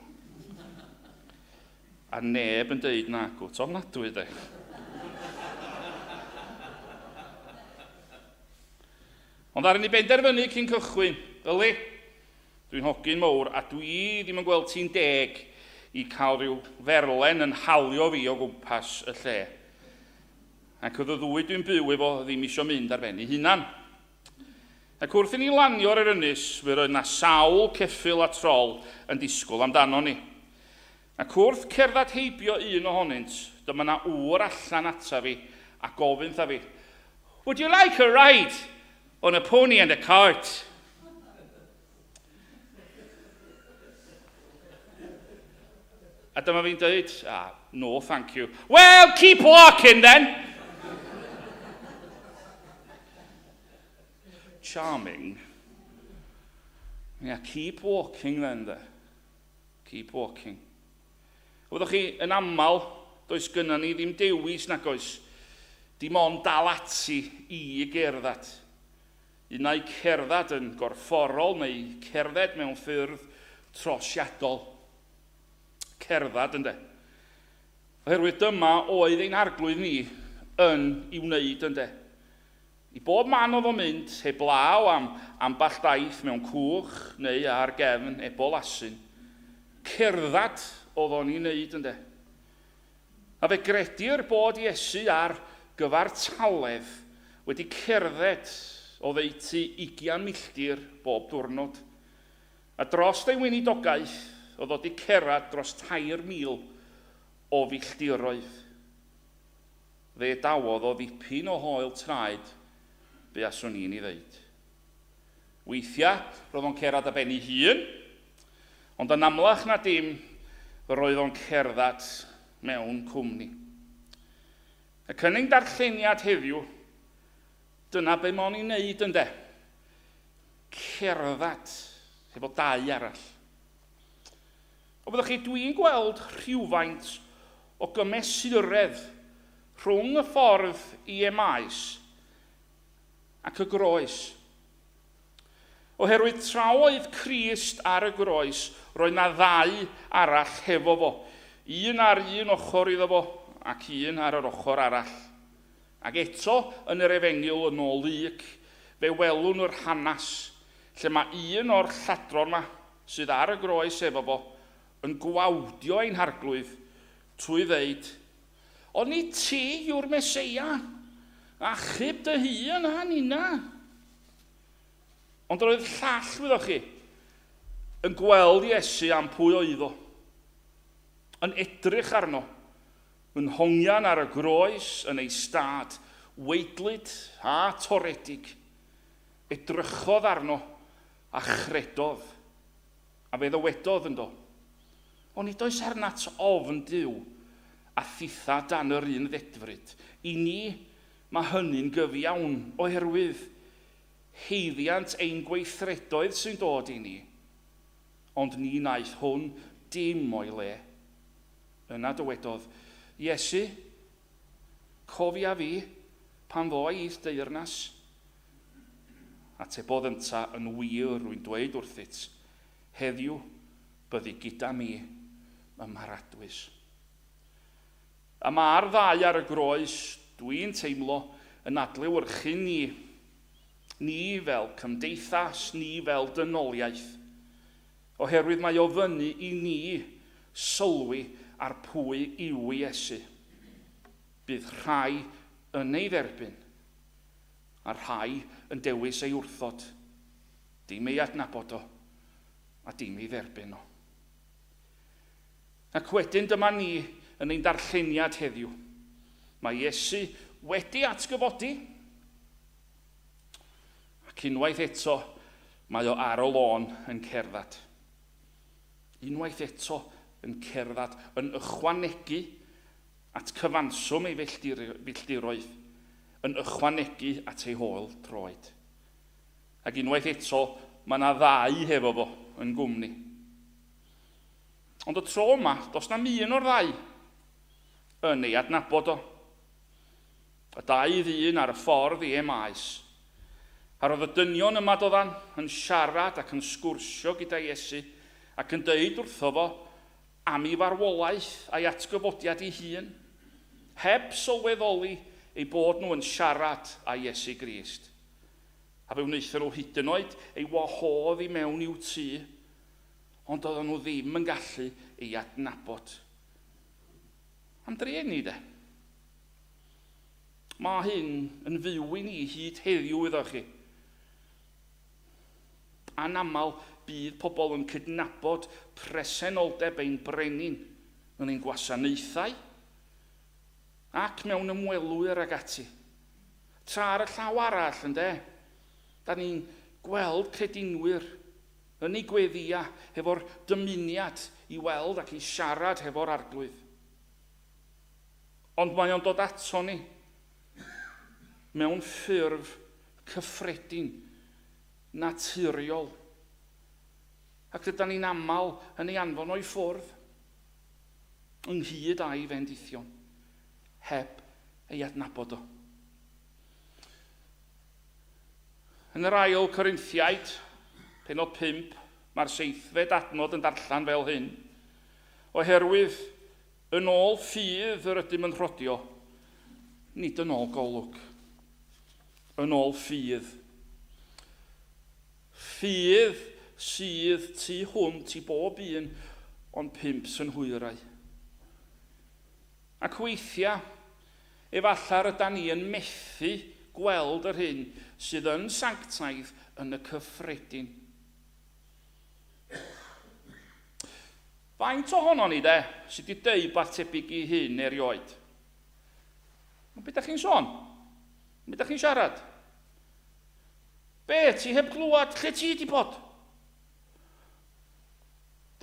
F: A neb yn deud nagwt, ofnadwy de. Ond ddaru ni benderfynu cyn cychwyn, yli, dwi'n hogyn mowr a dwi ddim yn gweld ti'n deg i cael rhyw ferlen yn halio fi o gwmpas y lle. Ac oedd y ddwy dwi'n byw efo ddim isio mynd ar ben ei hunan. Ac wrth i ni lanio ar yr ynys, fe roedd 'na sawl ceffyl a trol yn disgwyl amdanon ni. Ac wrth cerdded heibio un ohonynt, dyma 'na ŵr allan ata fi a gofyn 'tha fi, Would you like a ride on a pony and a cart? A dyma fi'n dweud, ah, no thank you. Well, keep walking then! Charming. Yeah, keep walking then, de. Keep walking. Fyddwch chi, yn aml, does gynna ni ddim dewis nag oes. Dim ond dal ati i gerdded. Un ai cerdded yn gorfforol neu cerdded mewn ffyrdd trosiadol. Cerdded, ynde. Oherwydd dyma oedd ein Arglwydd ni yn i wneud, ynde. I bob man oedd o'n mynd, heblaw am ambell daith mewn cwch neu ar gefn ebol asyn. Cerdded oedd o'n i wneud, ynde. A fe gredir bod Iesu ar gyfartaledd wedi cerdded oddeutu ugian milltir bob diwrnod. A dros ei weinidogaeth, oedd o 'di cerdded dros 3,000 o filltiroedd. Fe dawodd o ddipyn o hoel traed, buaswn i'n ei ddeud. Weithiau, roedd o'n cerdded ar ben ei hun, ond yn amlach na dim, roedd o'n cerdded mewn cwmni. Ac yn ein darlleniad heddiw, dyna be mae o'n ei wneud ynde. Cerdded hefo dau arall. O byddwch chi, dwi'n gweld rhywfaint o gymesuredd rhwng y ffordd i Emaus ac y groes. Oherwydd tra oedd Crist ar y groes, roedd na ddau arall hefo fo, un ar un ochr iddo fo ac un ar yr ochr arall. Ac eto, yn yr Efengyl yn ôl Luc, fe welwn yr hanes lle mae un o'r lladron 'ma, sydd ar y groes efo fo, yn gwawdio ein Harglwydd trwy ddeud, Onid ti yw'r Meseia? Achub dy hun a ninna. Ond roedd llall, wyddoch chi, yn gweld Iesu am pwy oedd o, yn edrych arno, yn hongian ar y groes yn ei stad, waedlyd a toredig. Edrychodd arno a chredodd, a fe ddywedodd ynddo, Onid oes arnat ofn Duw, a thitha dan yr un ddedfryd? I ni, mae hynny'n gyfiawn, oherwydd haeddiant ein gweithredoedd sy'n dod i ni. Ond ni wnaeth hwn dim o'i le. Yna dywedodd, Iesu, cofia fi pan ddoe i'th deyrnas. Atebodd ynta, Yn wir, rwy'n dweud wrthyt, heddiw byddi gyda mi ym Mharadwys. A mae'r ddau ar y groes, dwi'n teimlo, yn adlewyrchu ni. Ni fel cymdeithas, ni fel dynoliaeth. Oherwydd mae o fyny i ni sylwi ar pwy yw Iesu. Bydd rhai yn ei dderbyn, a rhai yn dewis ei wrthod. Dim ei adnabod o, a dim ei dderbyn o. Ac wedyn dyma ni yn ein darlleniad heddiw. Mae Iesu wedi atgyfodi. Ac unwaith eto, mae o ar y lôn yn cerdded. Unwaith eto yn cerdded, yn ychwanegu at cyfanswm ei filltiroedd, yn ychwanegu at ei hôl troed. Ac unwaith eto, mae yna ddau hefo fo yn gwmni. Ond y tro yma, does na'm un o'r ddau yn ei adnabod o. Y dau ddyn ar y ffordd i Emaus. A roedd y dynion yma doddan yn siarad ac yn sgwrsio gyda Iesu ac yn deud wrtho fo am ei farwolaeth a'i atgyfodiad ei hun, heb sylweddoli eu bod nhw yn siarad â Iesu Grist. A fe wnaethon nhw hyd yn oed ei wahodd i mewn i'w tŷ, ond doedden nhw ddim yn gallu ei adnabod. Am drueni, de. Mae hyn yn fyw i ni hyd heddiw, wyddoch chi. Anaml bydd pobl yn cydnabod presenoldeb ein brenin yn ein gwasanaethau ac mewn ymwelwyr ag ati. Tra ar y llaw arall, ynde, da ni'n gweld credinwyr yn eu gweddïa hefo'r dymuniad i weld ac i siarad hefo'r Arglwydd. Ond mae o'n dod ato ni mewn ffurf cyffredin, naturiol. Ac rydan ni'n aml yn ei anfon o'i ffwrdd, ynghyd â'i fendithion. heb ei adnabod o. Yn yr ail Corinthiaid, penod 5, mae'r seithfed adnod yn darllen fel hyn. Oherwydd yn ôl ffydd yr ydym yn rhodio, nid yn ôl golwg. Yn ôl ffydd. Ffydd sydd tu hwnt i bob un o'n pump synhwyrau. Ac weithiau, efallai rydan ni yn methu gweld yr hyn sydd yn sanctaidd yn y cyffredin. Faint ohonon ni, de, sydd wedi deud wbath tebyg i hyn erioed? Ond be da chi'n sôn? Be da chi'n siarad? Be, ti heb glwad lle ti wedi bod?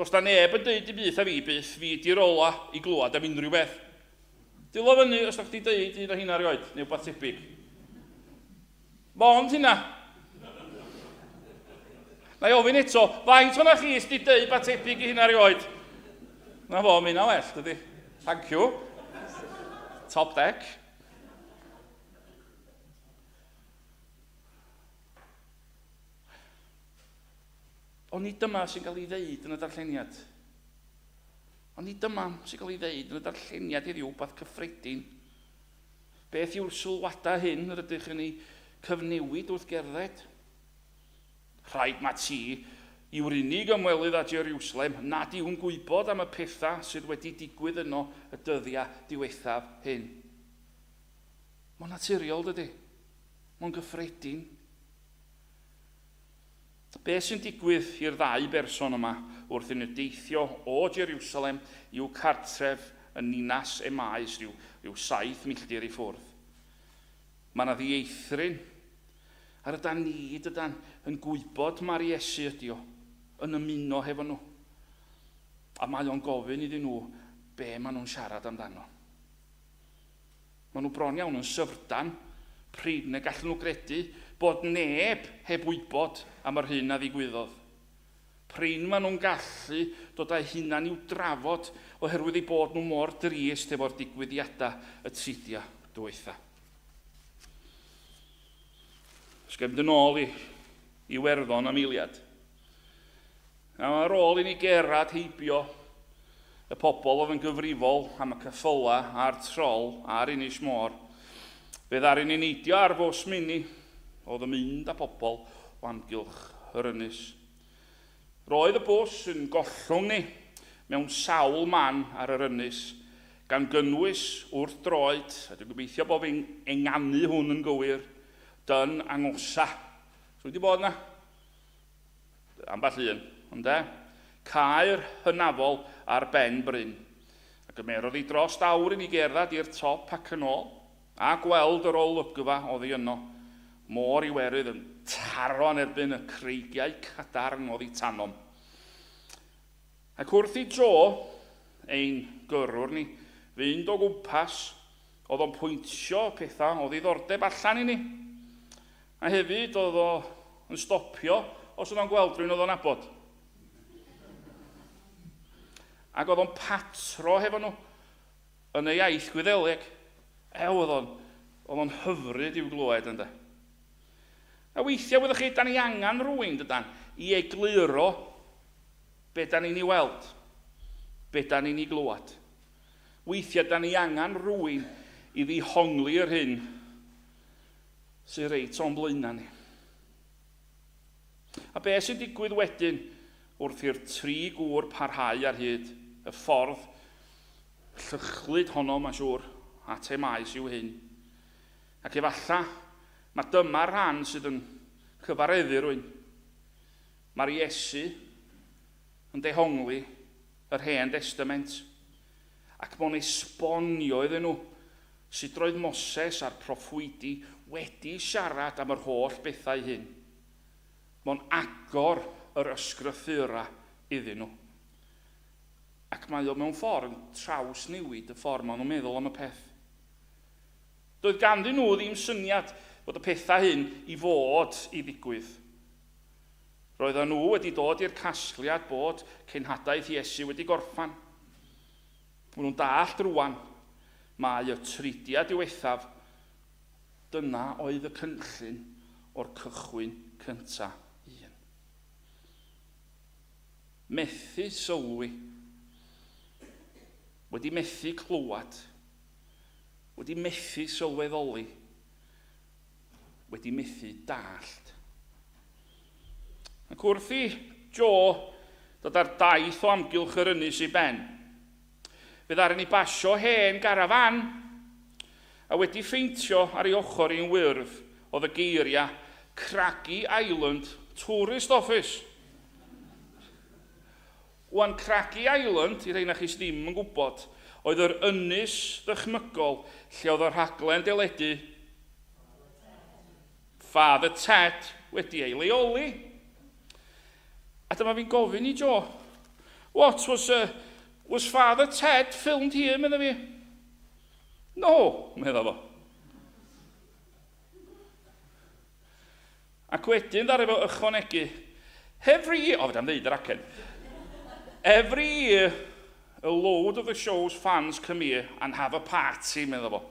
F: Does na neb yn deud dim byd a fi byth, fi di'r ola i glwad am unrhyw beth. Dwylo fyny os da chdi deud un o hynna erioed, neu wbath tebyg. Mond hynna. Na i ofyn eto, faint o'na chi sydd wedi deud bat tebyg i hynna erioed? Na fo, mae hynna well, dydy. Thank you. Top deck. Ond nid dyma sy'n cael ei ddeud yn y darlleniad. Ond nid dyma sy'n cael ei ddeud yn y darlleniad heddiw, wbath cyffredin. Beth yw'r sylwadau hyn rydych yn eu cyfnewid wrth gerdded? Rhaid mae ti yw'r unig ymwelydd â Jerusalem nad yw'n gwybod am y pethau sydd wedi digwydd yno y dyddiau diwethaf hyn. Mae'n naturiol, dydy? Mae'n gyffredin. Be sy'n digwydd i'r ddau berson yma wrth iddyn nhw deithio o Jeriwsalem i'w cartref yn ninas Emaus, rhyw, rhyw 7 milltir i ffwrdd? Mae yna ddieithryn, a rydan ni, dydan, yn gwybod mai'r Iesu ydi o, yn ymuno hefo nhw. A mae o'n gofyn iddyn nhw be maen nhw'n siarad amdano. Maen nhw bron iawn yn syfrdan pryd na gallen nhw gredu bod neb heb wybod am yr hyn a ddigwyddodd. Prin maen nhw'n gallu dod â'u hunain i'w drafod oherwydd eu bod nhw mor drist efo'r digwyddiadau y tridiau dwytha. Os gael mynd yn ôl i Iwerddon am eiliad. Nawr, ar ôl i ni gerdded heibio y pobl oedd yn gyfrifol am y ceffylau a'r trol ar Ynys Môr, fe ddaru ni neidio ar fws mini oedd yn mynd â pobl o amgylch yr ynys. Roedd y bws yn gollwng ni mewn sawl man ar yr ynys, gan gynnwys wrth droed, a dwi'n gobeithio bod fi'n ynganu hwn yn gywir, Dun Angosa. So wedi bod yna? Ambell un, ynde? Caer hynafol ar ben bryn. A gymerodd hi dros awr i ni gerdded i'r top ac yn ôl, a gweld yr olygfa oddi yno, môr Iwerydd yn taro yn erbyn y creigiau cadarn oddi tanom. Ac wrth i Jo, ein gyrrwr ni, fynd o gwmpas, oedd o'n pwyntio pethau o ddiddordeb allan i ni. A hefyd, oedd o yn stopio os oedd o'n gweld rhywun oedd o'n nabod. Ac oedd o'n patro hefo nhw yn ei iaith Gwyddeleg. Ew, oedd o'n, oedd o'n hyfryd i'w glywed, ynde. A weithiau, wyddoch chi, da ni angen rhywun, dydan, i egluro be da ni'n ei weld, be da ni'n ei glywed. Weithiau, da ni angen rhywun i ddihongli yr hyn sydd reit o'n blaenau ni. A be sy'n digwydd wedyn wrth i'r tri gŵr parhau ar hyd y ffordd llychlyd honno, mae'n siŵr, at Emaus yw hyn. Ac efallai mae dyma'r rhan sydd yn cyfareddu rwy'n. Mae'r Iesu yn dehongli yr Hen Destament, ac mae'n esbonio iddyn nhw sut roedd Moses a'r proffwydi wedi siarad am yr holl bethau hyn. Mae'n agor yr ysgrythurau iddyn nhw. Ac mae o mewn ffordd yn trawsnewid y ffordd maen nhw'n meddwl am y peth. Doedd ganddyn nhw ddim syniad bod y pethau hyn i fod i ddigwydd. Roedden nhw wedi dod i'r casgliad bod cenhadaeth Iesu wedi gorffan. Maen nhw'n dallt rwan mai y tridiau diwethaf, dyna oedd y cynllun o'r cychwyn cyntaf un. Methu sylwi, wedi methu clywed, wedi methu sylweddoli, wedi methu dallt. Ac wrth i Jo dod ar daith o amgylch yr ynys i ben, fe ddaru ni basio hen garafán, a wedi pheintio ar ei ochr hi'n wyrdd oedd y geiriau Craggy Island Tourist Office. Wan, Craggy Island, i rhai na chi sydd ddim yn gwybod, oedd yr ynys ddychmygol lle oedd y rhaglen deledu Father Ted wedi ei leoli. A dyma fi'n gofyn i Jo, What, was, uh, was Father Ted filmed here, medda fi. No, medda fo. Ac wedyn ddaru fo ychwanegu, every year, o, fedra i'm ddeud yr acen. Every year, a load of the show's fans come here and have a party, medda fo.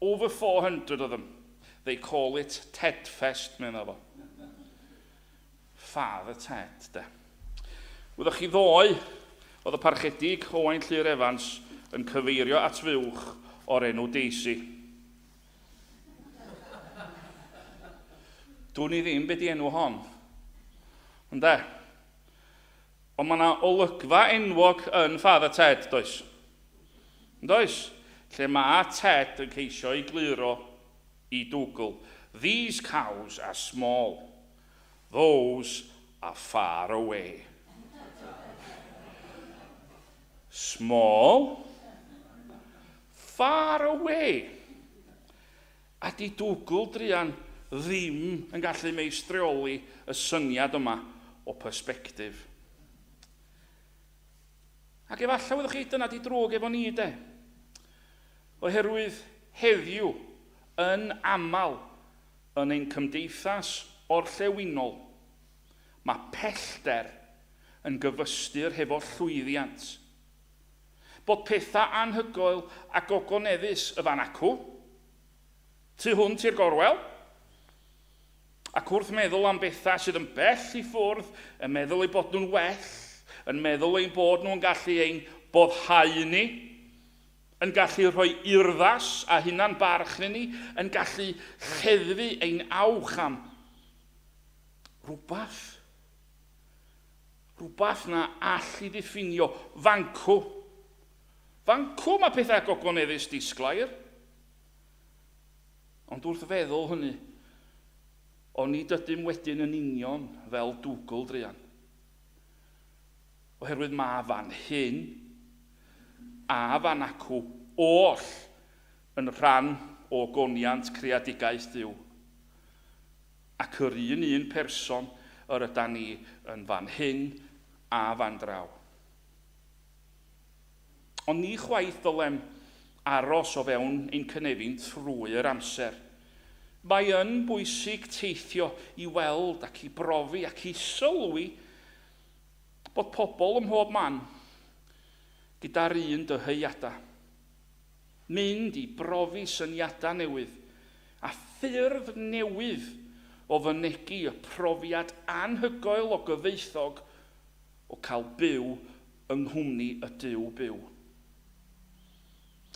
F: Over 400 of them. They call it Tedfest, medda fo. Father Ted, de. Wyddoch chi ddoe, oedd y Parchedig Owain Llŷr Evans yn cyfeirio at fuwch o'r enw Daisy. Dwn i ddim be di enw hon. Ynde? Ond mae yna olygfa enwog yn Father Ted, does? Does? Lle mae Ted yn ceisio ei gluro i Dougal. These cows are small. Those are far away. Small, far away. A di Dougal druan ddim yn gallu meistrioli y syniad yma o perspective. Ac efallai, wyddoch chi, dyna di drwg efo ni, de. Oherwydd heddiw, yn aml, yn ein cymdeithas orllewinol, mae pellter yn gyfystyr hefo llwyddiant. Bod pethau anhygoel a gogoneddus y fan acw, tu hwnt i'r gorwel, ac wrth meddwl am bethau sydd yn bell i ffwrdd, yn meddwl eu bod nhw'n well, yn meddwl ein bod nhw'n gallu ein boddhau ni, yn gallu rhoi urddas a hunan-barch i ni, yn gallu lleddfu ein awch am rhywbeth. Rhywbeth na all i ddiffinio fancw. Fancw mae pethau gogoneddus disglair. Ond wrth feddwl hynny, onid ydym wedyn yn union fel Dougal druan? Oherwydd mae fan hyn a fan acw oll yn rhan o ogoniant creadigaeth Duw. Ac yr un un person yr ydan ni yn fan hyn a fan draw. Ond ni chwaith ddylem aros o fewn ein cynefin trwy'r amser. Mae yn bwysig teithio i weld ac i brofi ac i sylwi bod pobl ym mhob man gyda'r un dyheuadau. Mynd i brofi syniadau newydd a ffyrdd newydd o fynegi y profiad anhygoel o gyfoethog o cael byw yng nghwmni y Duw byw.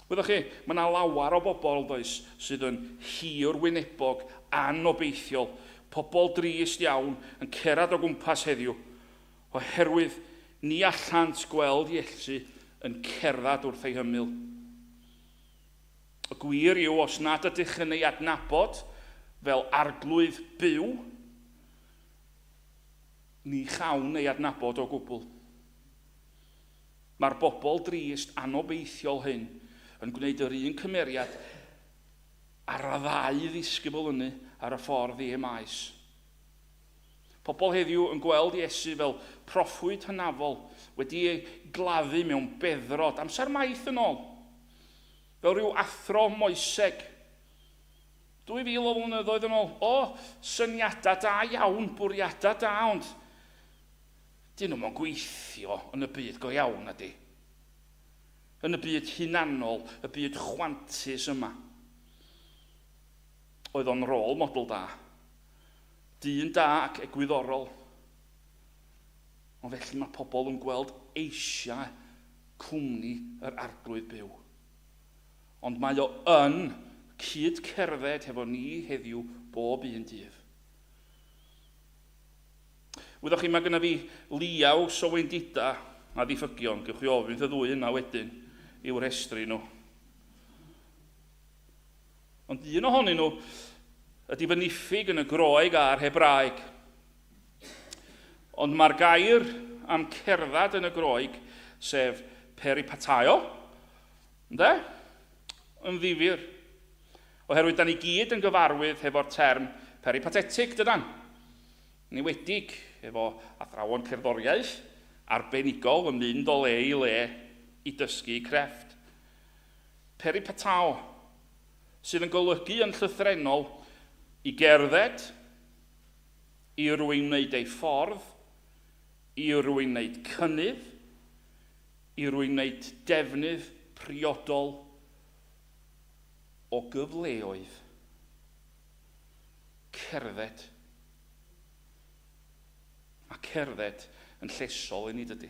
F: Wyddoch chi, mae yna lawer o bobl, does, sydd yn hir-wynebog, anobeithiol, pobl drist iawn yn cerdded o gwmpas heddiw, oherwydd ni allant gweld Iesu yn cerdded wrth eu hymyl. Y gwir yw, os nad ydych yn ei adnabod fel arglwydd byw, ni chawn ei adnabod o gwbl. Mae'r bobl drist anobeithiol hyn yn gwneud yr un cymeriad â'r ddau ddisgybl ynny ar y ffordd i Emaus. Pobl heddiw yn gweld Iesu fel proffwyd hynafol wedi ei gladdu mewn beddrod amser maith yn ôl, fel rhyw athro moeseg 2000 o flynyddoedd yn ôl. O, syniadau da iawn, bwriadau da, ond Dyn nhw'm yn gweithio yn y byd go iawn, nadi? Yn y byd hunanol, y byd chwantus yma. Oedd o'n rôl model da. Dyn da ac egwyddorol. Ond felly mae pobl yn gweld eisiau cwmni yr arglwydd byw. Ond mae o yn cyd cerdded hefo ni heddiw bob un dydd. Wyddoch chi, mae gynna fi liaws o wendidau a ddiffygion. Gewch chi ofyn wrth y ddwy yna wedyn i'w rhestru nhw. Ond un ohonyn nhw ydy fy niffyg yn y Groeg a'r Hebraeg. Ond mae'r gair am cerdded yn y Groeg, sef peripatao, ynde? Yn ddifyr. Oherwydd da ni gyd yn gyfarwydd hefo'r term peripatetig, dydan? Yn enwedig efo athrawon cerddoriaeth arbenigol yn mynd o le i le i dysgu crefft. Peripatao, sydd yn golygu yn llythrennol i gerdded, i rwy'n wneud ei ffordd, i rwy'n wneud cynnydd, i rwy'n wneud defnydd priodol o gyfleoedd cerdded. Mae cerdded yn llesol i ni, dydy?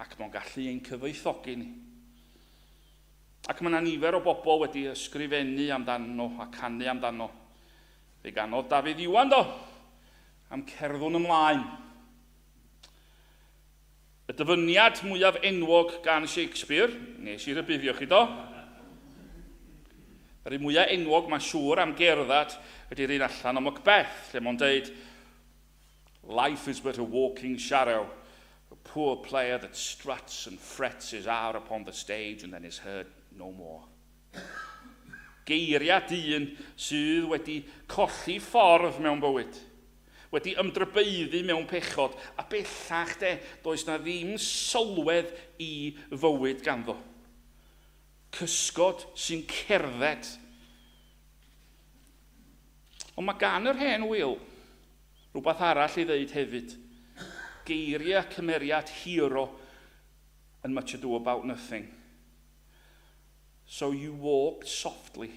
F: Ac mae'n gallu ein cyfoethogi ni. Ac mae yna nifer o bobl wedi ysgrifennu amdano a canu amdano. Fe ganodd Dafydd Iwan, do, am cerddwn ymlaen. Y dyfyniad mwyaf enwog gan Shakespeare, nes i rybuddio chi do. Yr un mwyaf enwog, mae'n siŵr, am gerdded ydy'r un allan o Macbeth, lle mae'n deud, Life is but a walking shadow, a poor player that struts and frets his hour upon the stage and then is heard no more. Geiriau dyn sydd wedi colli ffordd mewn bywyd, wedi ymdrybaeddu mewn pechod, a bellach de, does na ddim sylwedd i fywyd ganddo. Cysgod sy'n cerdded. Ond mae gan yr hen Wil rhywbeth arall i ddeud hefyd. Geiriau cymeriad hero yn Much Ado About Nothing. So you walked softly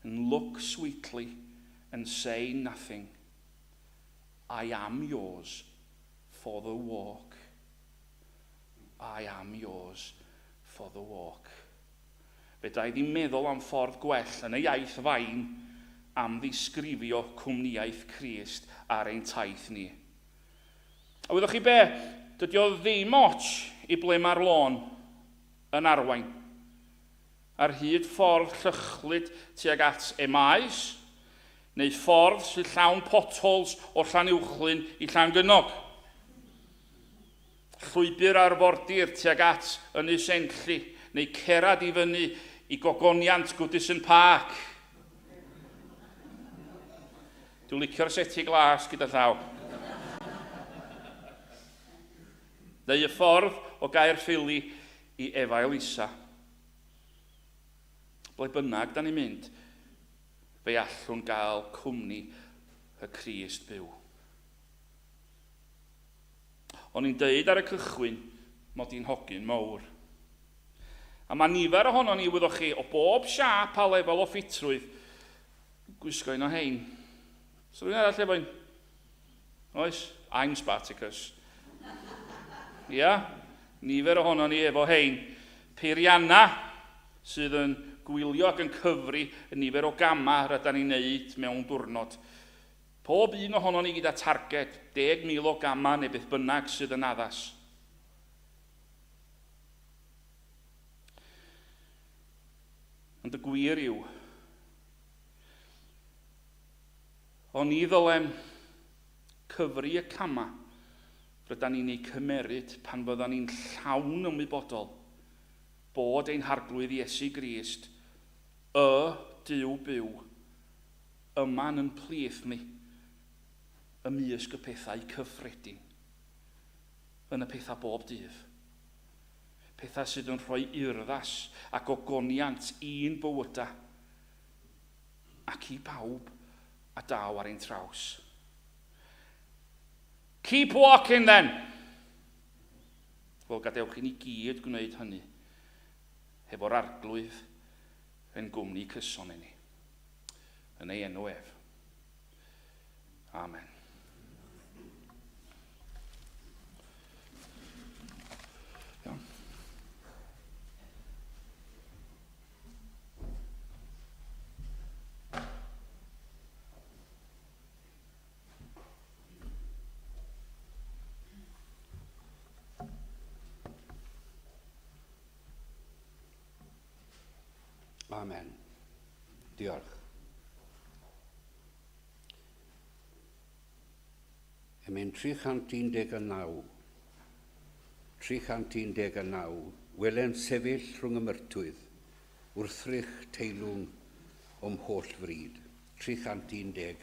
F: and look sweetly and say nothing. I am yours for the walk. I am yours for the walk. Fedra i ddim meddwl am ffordd gwell yn y iaith fain am ddisgrifio cwmnïaeth Crist ar ein taith ni. A wyddoch chi be? Dydy o ddim ots i ble mae'r lôn yn arwain. Ar hyd ffordd llychlyd tuag at Emaus, neu ffordd sydd llawn potholes o Llanuwchllyn i Llangynog. Llwybr arfordir tuag at Ynys Enlli, neu cerad i fyny i gogoniant Goodison Park. Dwi'n licio'r seti glas gyda llaw. Neu y ffordd o Gaerffili i Efail Isa. Ble bynnag da ni'n mynd, fe allwn gael cwmni y Crist byw. O'n i'n deud ar y cychwyn mod i'n hogyn mowr. A mae nifer ohonon ni, wyddoch chi, o bob siâp a lefel o ffitrwydd, gwisgo un o hein. So rhywun arall efo un? Oes? I'm Spartacus. Ia, nifer ohonon ni efo hein. Peirianna sydd yn gwylio ac yn cyfri y nifer o gamau rydyn ni'n neud mewn diwrnod. Pob un ohonon ni gyda targed, 10,000 o gamau neu beth bynnag sydd yn addas. Ond y gwir yw, oni ddylem cyfri y camau rydan ni'n eu cymeryd pan fyddan ni'n llawn ymwybodol bod ein Harglwydd Iesu Grist, y Duw byw, yma yn ein plith ni, ymysg y pethau cyffredin, yn y pethau bob dydd. Pethau sydd yn rhoi urddas a gogoniant i'n bywydau ac i bawb a daw ar ein traws. Keep walking then! Wel, gadewch i ni gyd gwneud hynny hefo'r Arglwydd yn gwmni cyson i ni. Yn ei enw ef. Amen. Iawn.
A: Amen. Diolch. Emyn 319. 319. Wele'n sefyll rhwng y myrtwydd, wrthrych teilwng o'm holl fryd. 319.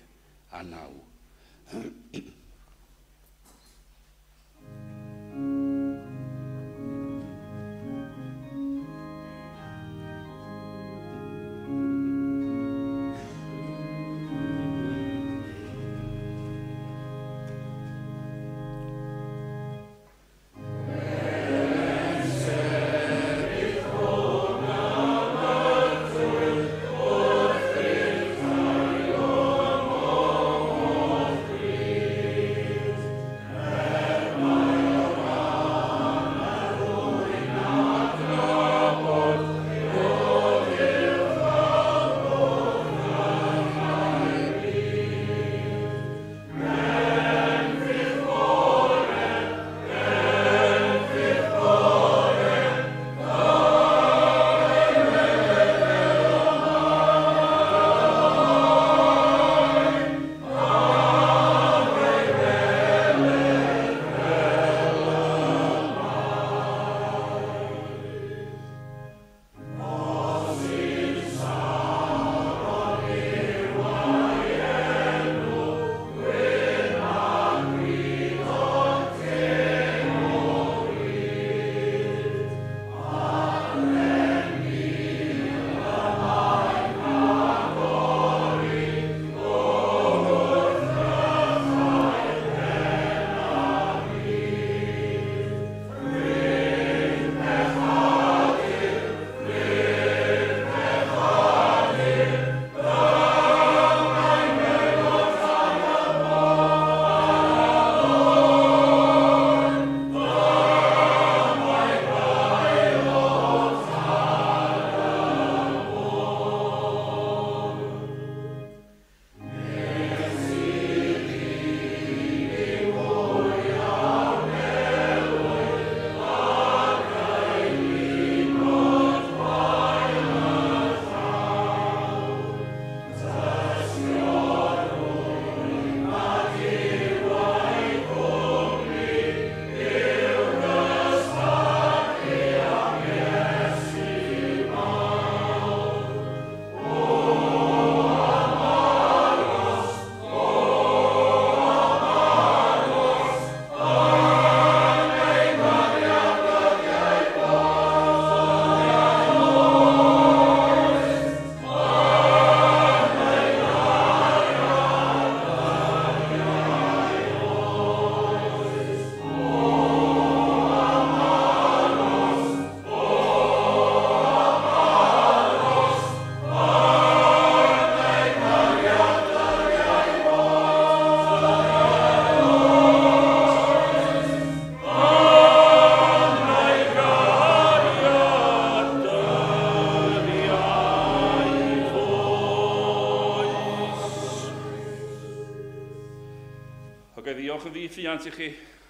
F: yn ddi-ffiant i chi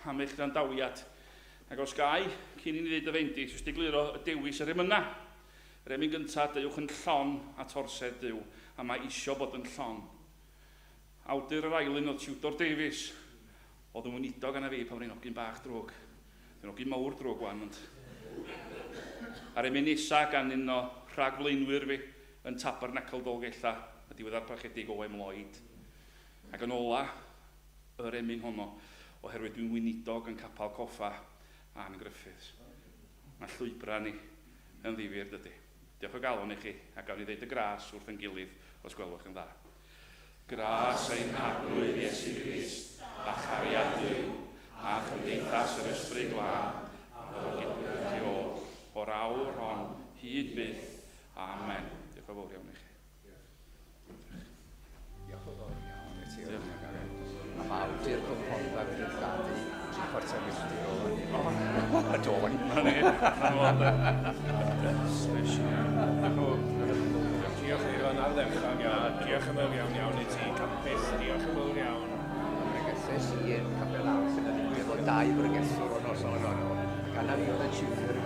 F: am eich gwrandawiad. Ac os gai, cyn i ni ddeud y fendith, jyst egluro y dewis yr emynau. Yr emyn gyntaf, deuwch yn llon at orsedd Duw, a mae isio bod yn llon. Awdur yr ail un oedd Tudor Davies, oedd yn weinidog arna fi pan o'n i'n hogyn bach drwg. Dwi'n hogyn mawr drwg wan, ond... A'r emyn nesa gan un o rhagflaenwyr fi yn Tabernacl Dolgellau, y diweddar Parchedig O.M. Lloyd. Ac yn ola, yr emyn honno, oherwydd dwi'n weinidog yn Capel Coffa Ann Griffiths. Mae llwybrau ni yn ddifyr, dydy. Diolch o galon i chi, a gawn ni ddeud y gras wrth ein gilydd, os gwelwch yn dda. Gras ein Harglwydd Iesu Grist, a chariad Duw, a chymdeithas yr Ysbryd Glân, a fo gyda chi oll, o'r awr hon, hyd byth. Amen. Diolch yn fawr iawn i chi.
D: Diolch yn fawr iawn i ti. A mae awdur Cwm Rhondda wedi gladdu 75 milltir o fan hyn. Do.
F: Na ni. Na fo, de. Special. Diolch yn fawr.
G: Diolch Ifan, ardderchog iawn. Diolch yn fawr iawn iawn i ti, campus. Diolch yn fawr iawn.
D: Bregethais i i'r capel arall sydd yn digwydd bod dau bregethwr o noson honno. Ac Anna fi oedd y tutor.